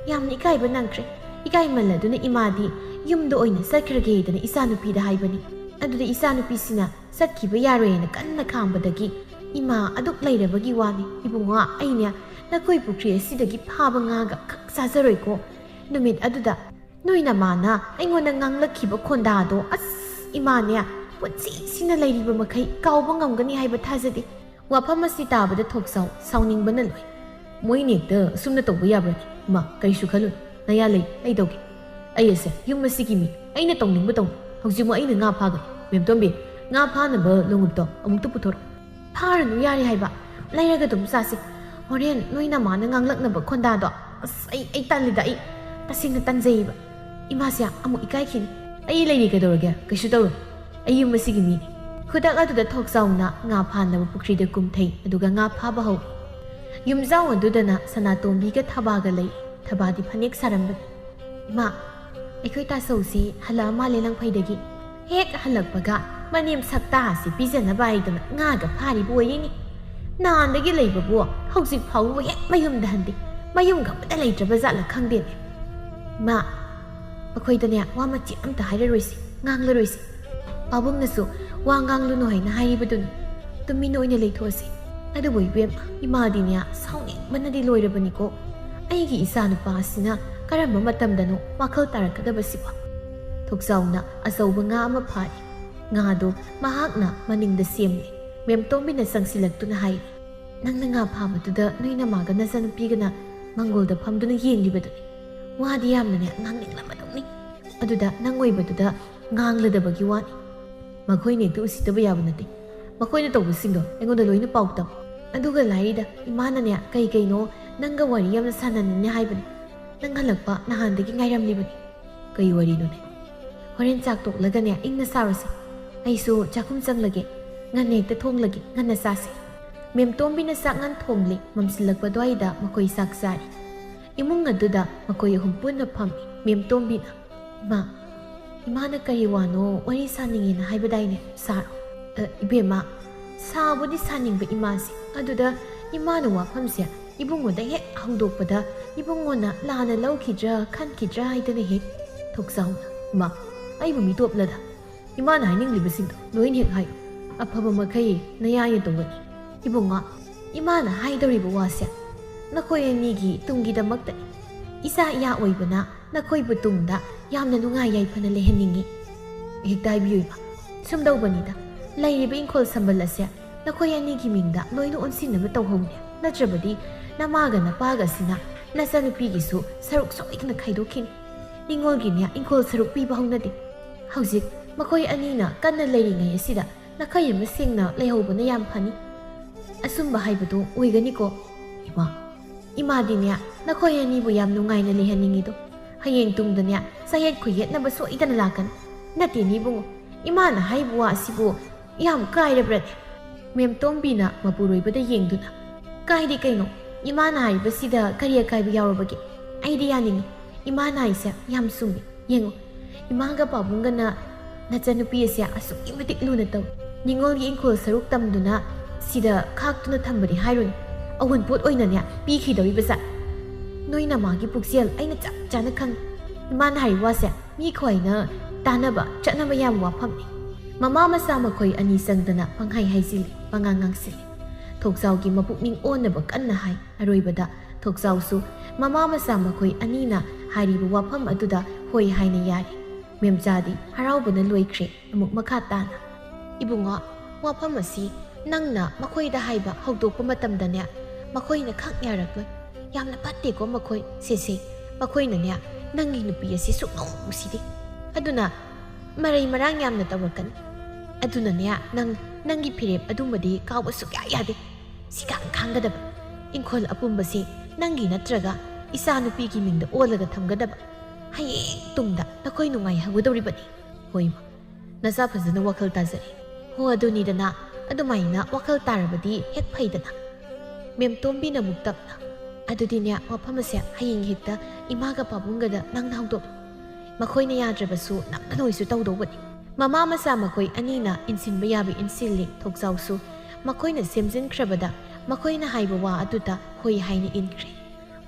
ꯌꯥꯝꯅ ꯏꯀꯥꯏꯕ ꯅꯪꯈ꯭ꯔꯦ꯫ ꯏꯀꯥꯏꯃꯜꯂꯗꯨꯅ ꯏꯃꯥꯗꯤ ꯌꯨꯝꯗ ꯑꯣꯏꯅ ꯆꯠꯈ꯭ꯔꯒꯦꯗꯅ ꯏꯆꯥꯅꯨꯄꯤꯗ ꯍꯥꯏꯕꯅꯤ꯫ ꯑꯗꯨꯗ ꯏꯆꯥꯅꯨꯄꯤꯁꯤꯅ ꯆꯠꯈꯤꯕ ꯌꯥꯔꯣꯏꯅ ꯀꯟꯅ ꯈꯥꯝꯕꯗꯒꯤ ꯏꯃꯥ ꯑꯗꯨꯛ ꯂꯩꯔꯕꯒꯤ ꯋꯥꯅꯤ꯫ ꯏꯕꯨꯡꯉꯣ, ꯑꯩꯅꯦ ꯅꯈꯣꯏ ꯄꯨꯈ꯭ꯔꯤ ꯑꯁꯤꯗꯒꯤ ꯐꯥꯕ ꯉꯥꯒ ꯈꯛ ꯆꯥꯖꯔꯣꯏꯀꯣ꯫ ꯅꯨꯃꯤꯠ ꯑꯗꯨꯗ ꯅꯣꯏ ꯅꯃꯥꯅ ꯑꯩꯉꯣꯟꯗ ꯉꯥꯡꯂꯛꯈꯤꯕ ꯈꯣꯟꯗꯥꯗꯣ, ꯑꯁ, ꯏꯃꯥꯅꯦ ꯄꯨꯟꯁꯤꯁꯤꯅ ꯂꯩꯔꯤꯕ ꯃꯈꯩ ꯀꯥꯎꯕ ꯉꯝꯒꯅꯤ ꯍꯥꯏꯕ ꯊꯥꯖꯗꯦ꯫ ꯋꯥꯐꯝ ꯑꯁꯤ ꯇꯥꯕꯗ ꯊꯣꯛꯆꯥꯎ ꯁꯥꯎꯅꯤꯡꯕꯅ ꯂꯣꯏ꯫ "ꯃꯣꯏꯅ ꯍꯦꯛꯇ ꯑꯁꯨꯝꯅ ꯇꯧꯕ ꯌꯥꯕ꯭ꯔꯅꯦ? ꯏꯃꯥ, ꯀꯔꯤꯁꯨ ꯈꯜꯂꯨꯅꯨ, ꯅꯌꯥ ꯂꯩ, ꯑꯩ ꯇꯧꯒꯦ꯫ ꯑꯩ ꯑꯁꯦ ꯌꯨꯝ ꯑꯁꯤꯒꯤ ꯃꯤ, ꯑꯩꯅ ꯇꯧꯅꯤꯡꯕ ꯇꯧꯅꯤ꯫ ꯍꯧꯖꯤꯛꯃꯛ ꯑꯩꯅ ꯉꯥ ꯐꯥꯒꯅꯤ꯫ ꯃꯦꯝꯇꯣꯝꯕꯤ, ꯉꯥ ꯐꯥꯅꯕ ꯂꯣꯡꯎꯞꯇꯣ ꯑꯃꯨꯛꯇ ꯄꯨꯊꯣꯔꯛꯑꯣ꯫" "ꯐꯥꯔꯅꯨ ꯌꯥꯔꯦ ꯍꯥꯏꯕ, ꯂꯩꯔꯒ ꯑꯗꯨꯝ ꯆꯥꯁꯤ꯫ ꯍꯣꯔꯦꯟ ꯅꯣꯏ ꯅꯃꯥꯅ ꯉꯥꯡꯂꯛꯅꯕ ꯈꯣꯟꯗꯥꯗꯣ, ꯑꯁ, ꯑꯩ, ꯑꯩ ꯇꯜꯂꯤꯗ, ꯑꯩ ꯇꯁꯦꯡꯅ ꯇꯟꯖꯩꯕ꯫ ꯏꯃꯥꯁꯦ ꯑꯃꯨꯛ ꯏꯀꯥꯏꯈꯤꯅꯤ꯫" "ꯑꯩ ꯂꯩꯔꯤ ꯀꯩꯗꯧꯔꯒꯦ? ꯀꯩꯁꯨ ꯇꯧꯔꯣꯏ꯫ ꯑꯩ ꯌꯨꯝ ꯑꯁꯤꯒꯤ ꯃꯤꯅꯤ꯫" ꯈꯨꯗꯛ ꯑꯗꯨꯗ ꯊꯣꯛꯆꯥꯎꯅ ꯉꯥ ꯐꯥꯅꯕ ꯄꯨꯈ꯭ꯔꯤꯗ ꯀꯨꯝꯊꯩ, ꯑꯗꯨꯒ ꯉꯥ ꯐꯥꯕ ꯍꯧꯏ꯫ ꯌꯨꯝꯖꯥꯎ ꯑꯗꯨꯗꯅ ꯁꯅꯥꯇꯣꯝꯕꯤꯒ ꯊꯕꯥꯒ ꯂꯩ꯫ ꯊꯕꯥꯗꯤ ꯐꯅꯦꯛ ꯁꯥꯔꯝꯕꯅꯤ꯫ "ꯏꯃꯥ, ꯑꯩꯈꯣꯏ ꯇꯥꯆꯧꯁꯤ ꯍꯜꯂꯛꯑ ꯃꯥꯜꯂꯦ ꯂꯪꯐꯩꯗꯒꯤ꯫ ꯍꯦꯛ ꯍꯜꯂꯛꯄꯒ ꯃꯅꯦꯝ ꯁꯛꯇꯥ ꯑꯁꯤ ꯄꯤꯖꯅꯕ ꯍꯥꯏꯗꯅ ꯉꯥꯒ ꯐꯥꯔꯤꯕ ꯑꯣꯏꯔꯤꯅꯤ꯫ ꯅꯍꯥꯟꯗꯒꯤ ꯂꯩꯕꯕꯨ ꯍꯧꯖꯤꯛ ꯐꯥꯎꯕ ꯍꯦꯛ ꯃꯌꯨꯝꯗ ꯍꯟꯗꯦ꯫ ꯃꯌꯨꯝꯒ ꯑꯃꯇ ꯂꯩꯇ꯭ꯔꯕ ꯖꯥꯠꯂ ꯈꯪꯗꯦꯅꯦ꯫ ꯏꯃꯥ, ꯃꯈꯣꯏꯗꯅꯦ ꯋꯥ ꯃꯆꯦꯠ ꯑꯝꯇ ꯍꯥꯏꯔꯔꯣꯏꯁꯤ, ꯉꯥꯡꯂꯔꯣꯏꯁꯤ꯫ ꯄꯥꯕꯨꯡꯅꯁꯨ ꯋꯥ ꯉꯥꯡꯂꯨꯅꯨ ꯍꯥꯏꯅ ꯍꯥꯏꯔꯤꯕꯗꯨꯅꯤ꯫ ꯇꯨꯃꯤꯟ ꯑꯣꯏꯅ ꯂꯩꯊꯣꯛꯑꯁꯤ꯫ ꯑꯗꯨꯕꯨ ꯏꯕꯦꯝꯃ, ꯏꯃꯥꯗꯤꯅꯦ ꯁꯥꯎꯅꯤꯡꯕꯅꯗꯤ ꯂꯣꯏꯔꯕꯅꯤꯀꯣ꯫ ꯑꯩꯒꯤ ꯏꯆꯥꯅꯨꯄꯥ ꯑꯁꯤꯅ ꯀꯔꯝꯕ ꯃꯇꯝꯗꯅꯣ ꯋꯥꯈꯜ ꯇꯥꯔꯛꯀꯗꯕꯁꯤꯕꯣ?" ꯊꯣꯛꯆꯥꯎꯅ ꯑꯆꯧꯕ ꯉꯥ ꯑꯃ ꯐꯥꯔꯤ꯫ ꯉꯥꯗꯨ ꯃꯍꯥꯛꯅ ꯃꯅꯤꯡꯗ ꯁꯦꯝꯂꯤ꯫ ꯃꯦꯝꯇꯣꯝꯕꯤꯅ ꯆꯪꯁꯤꯜꯂꯛꯇꯨꯅ ꯍꯥꯏꯔꯤ, "ꯅꯪꯅ ꯉꯥ ꯐꯥꯕꯗꯨꯗ ꯅꯣꯏ ꯅꯃꯥꯒ ꯅꯆꯥꯅꯨꯄꯤꯒꯅ ꯃꯪꯒꯣꯜꯗ ꯐꯝꯗꯨꯅ ꯌꯦꯡꯂꯤꯕꯗꯨꯅꯤ꯫ ꯋꯥꯗꯤ ꯌꯥꯝꯅꯅꯦ ꯉꯥꯡꯅꯤꯡꯂꯝꯃꯗꯧꯅꯤ꯫ ꯑꯗꯨꯗ ꯅꯪ ꯑꯣꯏꯕꯗꯨꯗ ꯉꯥꯡꯂꯗꯕꯒꯤ ꯋꯥꯅꯤ꯫ ꯃꯈꯣꯏꯅ ꯍꯦꯛꯇ ꯎꯁꯤꯠꯇꯕ ꯌꯥꯕ ꯅꯠꯇꯦ꯫ ꯃꯈꯣꯏꯅ ꯇꯧꯕꯁꯤꯡꯗꯣ ꯑꯩꯉꯣꯟꯗ ꯂꯣꯏꯅ ꯄꯥꯎ ꯇꯝ꯫ ꯑꯗꯨꯒ ꯂꯥꯏꯔꯤꯗ ꯏꯃꯥꯅꯅꯦ ꯀꯩ ꯀꯩꯅꯣ ꯅꯪꯒ ꯋꯥꯔꯤ ꯌꯥꯝꯅ ꯁꯥꯟꯅꯅꯤꯡꯅꯦ ꯍꯥꯏꯕꯅꯤ꯫ ꯅꯪ ꯍꯜꯂꯛꯄ ꯅꯍꯥꯟꯗꯒꯤ ꯉꯥꯏꯔꯝꯂꯤꯕꯅꯤ꯫" "ꯀꯩ ꯋꯥꯔꯤꯅꯣꯅꯦ?" "ꯍꯣꯔꯦꯟ ꯆꯥꯛ ꯇꯣꯛꯂꯒꯅꯦ ꯏꯪꯅ ꯁꯥꯔꯨꯁꯦ꯫ ꯑꯩꯁꯨ ꯆꯥꯛꯈꯨꯝ ꯆꯪꯂꯒꯦ꯫ ꯉꯟꯅ ꯍꯦꯛꯇ ꯊꯣꯡꯂꯒꯦ, ꯉꯟꯅ ꯆꯥꯁꯦ꯫" ꯃꯦꯝꯇꯣꯝꯕꯤꯅ ꯆꯥꯛ ꯉꯟ ꯊꯣꯡꯂꯦ꯫ ꯃꯝꯁꯤꯜꯂꯛꯄ ꯑꯗꯨꯋꯥꯏꯗ ꯃꯈꯣꯏ ꯆꯥꯛ ꯆꯥꯔꯤ꯫ ꯏꯃꯨꯡ ꯑꯗꯨꯗ ꯃꯈꯣꯏ ꯑꯍꯨꯝ ꯄꯨꯟꯅ ꯐꯝꯃꯤ꯫ ꯃꯦꯝꯇꯣꯝꯕꯤꯅ, "ꯏꯃꯥ, ꯏꯃꯥꯅ ꯀꯔꯤ ꯋꯥꯅꯣ ꯋꯥꯔꯤ ꯁꯥꯅꯤꯡꯉꯦꯅ ꯍꯥꯏꯕꯗꯥꯏꯅꯦ, ꯁꯥꯔꯣ? ꯑ, ꯏꯕꯦꯝꯃ, ꯁꯥꯕꯨꯗꯤ ꯁꯥꯅꯤꯡꯕ ꯏꯃꯥꯁꯦ, ꯑꯗꯨꯗ ꯏꯃꯥꯅ ꯋꯥꯐꯝꯁꯦ ꯏꯕꯨꯡꯉꯣꯗ ꯍꯦꯛ ꯍꯧꯗꯣꯛꯄꯗ ꯏꯕꯨꯡꯉꯣꯅ ꯂꯥꯟꯅ ꯂꯧꯈꯤꯗ꯭ꯔꯥ ꯈꯟꯈꯤꯗ꯭ꯔꯥ ꯍꯥꯏꯗꯅ ꯍꯦꯛ꯫ ꯊꯣꯛꯆꯥꯎꯅ, "ꯏꯃꯥ, ꯑꯩꯕꯨ ꯃꯤꯇꯣꯞꯂꯗ? ꯏꯃꯥꯅ ꯍꯥꯏꯅꯤꯡꯂꯤꯕꯁꯤꯡꯗꯣ ꯂꯣꯏꯅ ꯍꯦꯛ ꯍꯥꯏꯌꯨ꯫ ꯑꯐꯕ ꯃꯈꯩ ꯅꯌꯥꯏꯅ ꯇꯧꯒꯅꯤ꯫ ꯏꯕꯨꯡꯉꯣ, ꯏꯃꯥꯅ ꯍꯥꯏꯗꯧꯔꯤꯕ ꯋꯥꯁꯦ ꯅꯈꯣꯏ ꯑꯅꯤꯒꯤ ꯇꯨꯡꯒꯤꯗꯃꯛꯇꯅꯤ꯫ ꯏꯆꯥ ꯏꯌꯥ ꯑꯣꯏꯕꯅ ꯅꯈꯣꯏꯕꯨ ꯇꯨꯡꯗ ꯌꯥꯝꯅ ꯅꯨꯡꯉꯥꯏ ꯌꯥꯏꯐꯅ ꯂꯩꯍꯟꯅꯤꯡꯉꯤ꯫ ꯍꯦꯛꯇ ꯍꯥꯏꯕꯤꯌꯨ ꯏꯃꯥ, ꯁꯨꯝꯗꯧꯕꯅꯤꯗ, ꯂꯩꯔꯤꯕ ꯏꯪꯈꯣꯜ ꯁꯝꯕꯜ ꯑꯁꯦ ꯅꯈꯣꯏ ꯑꯅꯤꯒꯤ ꯃꯤꯡꯗ ꯂꯣꯏꯅ ꯑꯣꯟꯁꯤꯟꯅꯕ ꯇꯧꯍꯧꯅꯦ꯫ ꯅꯠꯇ꯭ꯔꯕꯗꯤ ꯅꯃꯥꯒ ꯅꯄꯥꯒ ꯑꯁꯤꯅ ꯅꯆꯥꯅꯨꯄꯤꯒꯤꯁꯨ ꯁꯔꯨꯛ ꯁꯣꯏꯗꯅ ꯈꯥꯏꯗꯣꯛꯈꯤꯅꯤ꯫ ꯅꯤꯉꯣꯜꯒꯤꯅꯦ ꯏꯪꯈꯣꯜ ꯁꯔꯨꯛ ꯄꯤꯕ ꯍꯧꯅꯗꯦ꯫ ꯍꯧꯖꯤꯛ ꯃꯈꯣꯏ ꯑꯅꯤꯅ ꯀꯟꯅ ꯂꯩꯔꯤꯉꯩ ꯑꯁꯤꯗ ꯅꯈꯩ ꯑꯃ ꯁꯦꯡꯅ ꯂꯩꯍꯧꯕꯅ ꯌꯥꯝ ꯐꯅꯤ꯫ ꯑꯆꯨꯝꯕ ꯍꯥꯏꯕꯗꯨ ꯑꯣꯏꯒꯅꯤꯀꯣ?" "ꯏꯃꯥ, ꯏꯃꯥꯗꯤꯅꯦ ꯅꯈꯣꯏ ꯑꯅꯤꯕꯨ ꯌꯥꯝ ꯅꯨꯡꯉꯥꯏꯅ ꯂꯩꯍꯟꯅꯤꯡꯉꯤꯗꯣ꯫ ꯍꯌꯦꯡ ꯇꯨꯡꯗꯅꯦ ꯆꯌꯦꯠ ꯈꯨꯌꯦꯠꯅꯕ ꯁꯣꯏꯗꯅ ꯂꯥꯛꯀꯅꯤ꯫ ꯅꯠꯇꯦꯅꯦ ꯏꯕꯨꯡꯉꯣ, ꯏꯃꯥꯅ ꯍꯥꯏꯕ ꯋꯥ ꯑꯁꯤꯕꯨ ꯌꯥꯝ ꯀꯥꯏꯔꯕ꯭ꯔꯅꯦ?" ꯃꯦꯝꯇꯣꯝꯕꯤꯅ ꯃꯄꯨꯔꯣꯏꯕꯗ ꯌꯦꯡꯗꯨꯅ, "ꯀꯥꯏꯗꯦ ꯀꯩꯅꯣ? ꯏꯃꯥꯅ ꯍꯥꯏꯔꯤꯕꯁꯤꯗ ꯀꯔꯤ ꯑꯀꯥꯏꯕ ꯌꯥꯎꯔꯕꯒꯦ? ꯑꯩꯗꯤ ꯌꯥꯅꯤꯡꯉꯤ꯫ ꯏꯃꯥꯅ ꯍꯥꯏꯁꯦ ꯌꯥꯝ ꯆꯨꯝꯃꯤ꯫ ꯌꯦꯡꯉꯣ, ꯏꯃꯥꯒ ꯄꯥꯕꯨꯡꯒꯅ ꯅꯆꯟꯅꯨꯄꯤ ꯑꯁꯦ ꯑꯁꯨꯛꯀꯤ ꯃꯇꯤꯛ ꯂꯨꯅ ꯇꯧꯏ꯫ ꯅꯤꯉꯣꯜꯒꯤ ꯏꯪꯈꯣꯜ ꯁꯔꯨꯛ ꯇꯝꯗꯨꯅ ꯁꯤꯗ ꯈꯥꯛꯇꯨꯅ ꯊꯝꯕꯗꯤ ꯍꯥꯏꯔꯨꯅꯨ, ꯑꯋꯨꯟꯄꯣꯠ ꯑꯣꯏꯅꯅꯦ ꯄꯤꯈꯤꯗꯧꯔꯤꯕꯖꯥꯠ꯫ ꯅꯣꯏ ꯅꯃꯥꯒꯤ ꯄꯨꯛꯆꯦꯜ ꯑꯩꯅ ꯆꯞ ꯆꯥꯅ ꯈꯪꯏ꯫ ꯏꯃꯥꯅ ꯍꯥꯏꯔꯤꯕ ꯋꯥꯁꯦ ꯃꯤ ꯈ꯭ꯋꯥꯏꯅ ꯇꯥꯟꯅꯕ, ꯆꯠꯅꯕ ꯌꯥꯕ ꯋꯥꯐꯝꯅꯤ꯫ ꯃꯃꯥ ꯃꯆꯥ ꯃꯈꯣꯏ ꯑꯅꯤ ꯆꯪꯗꯅ ꯄꯪꯍꯥꯏ ꯍꯥꯏꯖꯤꯜꯂꯤ, ꯄꯉꯥꯡ ꯉꯥꯡꯁꯤꯜꯂꯤ꯫ ꯊꯣꯛꯆꯥꯎꯒꯤ ꯃꯄꯨꯛꯅꯤꯡ ꯑꯣꯟꯅꯕ ꯀꯟꯅ ꯍꯥꯏ꯫ ꯑꯔꯣꯏꯕꯗ ꯊꯣꯛꯆꯥꯎꯁꯨ ꯃꯃꯥ ꯃꯆꯥ ꯃꯈꯣꯏ ꯑꯅꯤꯅ ꯍꯥꯏꯔꯤꯕ ꯋꯥꯐꯝ ꯑꯗꯨꯗ ꯍꯣꯏ ꯍꯥꯏꯅ ꯌꯥꯔꯦ꯫ ꯃꯦꯝꯆꯥꯗꯤ ꯍꯔꯥꯎꯕꯅ ꯂꯣꯏꯈ꯭ꯔꯦ꯫ ꯑꯃꯨꯛ ꯃꯈꯥ ꯇꯥꯅ, "ꯏꯕꯨꯡꯉꯣ, ꯋꯥꯐꯝ ꯑꯁꯤ ꯅꯪꯅ ꯃꯈꯣꯏꯗ ꯍꯥꯏꯕ ꯍꯧꯗꯣꯛꯄ ꯃꯇꯝꯗꯅꯦ, ꯃꯈꯣꯏꯅ ꯈꯛ ꯌꯥꯔꯛꯂꯣꯏ꯫ ꯌꯥꯝꯅ ꯐꯠꯇꯦꯀꯣ ꯃꯈꯣꯏ꯫ ꯁꯦ, ꯁꯦ, ꯃꯈꯣꯏꯅꯅꯦ ꯅꯪꯒꯤ ꯅꯨꯄꯤ ꯑꯁꯤ ꯁꯨꯛꯅꯨꯡ ꯅꯨꯡꯁꯤꯗꯦ꯫ ꯑꯗꯨꯅ ꯃꯔꯩ ꯃꯔꯥꯡ ꯌꯥꯝꯅ ꯇꯧꯔꯛꯀꯅꯤ꯫ ꯑꯗꯨꯅꯅꯦ ꯅꯪ ꯅꯪꯒꯤ ꯐꯤꯔꯦꯞ ꯑꯗꯨꯃꯗꯤ ꯀꯥꯎꯕ ꯁꯨꯛꯌꯥ ꯌꯥꯗꯦ꯫ ꯁꯤꯈꯥꯡ ꯈꯥꯡꯒꯗꯕ꯫ ꯏꯪꯈꯣꯜ ꯑꯄꯨꯝꯕꯁꯤ ꯅꯪꯒꯤ ꯅꯠꯇ꯭ꯔꯒ ꯏꯆꯥ ꯅꯨꯄꯤꯒꯤ ꯃꯤꯡꯗ ꯑꯣꯜꯂꯒ ꯊꯝꯒꯗꯕ꯫ ꯍꯌꯦꯡ ꯇꯨꯡꯗ ꯅꯈꯣꯏ ꯅꯨꯡꯉꯥꯏꯍꯧꯒꯗꯧꯔꯤꯕꯅꯤ꯫ ꯍꯣꯏ ꯏꯃꯥ, ꯅꯆꯥ ꯐꯖꯅ ꯋꯥꯈꯜ ꯇꯥꯖꯔꯦ꯫ ꯍꯣ, ꯑꯗꯨꯅꯤꯗꯅ, ꯑꯗꯨꯃꯥꯏꯅ ꯋꯥꯈꯜ ꯇꯥꯔꯕꯗꯤ ꯍꯦꯛ ꯐꯩꯗꯅ꯫" ꯃꯦꯝꯇꯣꯝꯕꯤꯅ ꯑꯃꯨꯛ ꯇꯞꯅ, "ꯑꯗꯨꯗꯤꯅꯦ, ꯋꯥꯐꯝ ꯑꯁꯦ ꯍꯌꯦꯡ ꯍꯦꯛꯇ ꯏꯃꯥꯒ ꯄꯥꯕꯨꯡꯒꯗ ꯅꯪꯅ ꯍꯧꯗꯣꯛ꯫ ꯃꯈꯣꯏꯅ ꯌꯥꯗ꯭ꯔꯕꯁꯨ ꯅꯝꯗꯅ ꯍꯣꯏꯁꯨ ꯇꯧꯗꯧꯕꯅꯤ꯫ ꯃꯃꯥ ꯃꯆꯥ ꯃꯈꯣꯏ ꯑꯅꯤꯅ ꯏꯟꯁꯤꯟꯕ ꯌꯥꯕ ꯏꯟꯁꯤꯜꯂꯤ꯫ ꯊꯣꯛꯆꯥꯎꯁꯨ ꯃꯈꯣꯏꯅ ꯁꯦꯝꯖꯤꯟꯈ꯭ꯔꯕꯗ ꯃꯈꯣꯏꯅ ꯍꯥꯏꯕ ꯋꯥ ꯑꯗꯨꯗ ꯍꯣꯏ ꯍꯥꯏꯅ ꯏꯟꯈ꯭ꯔꯦ꯫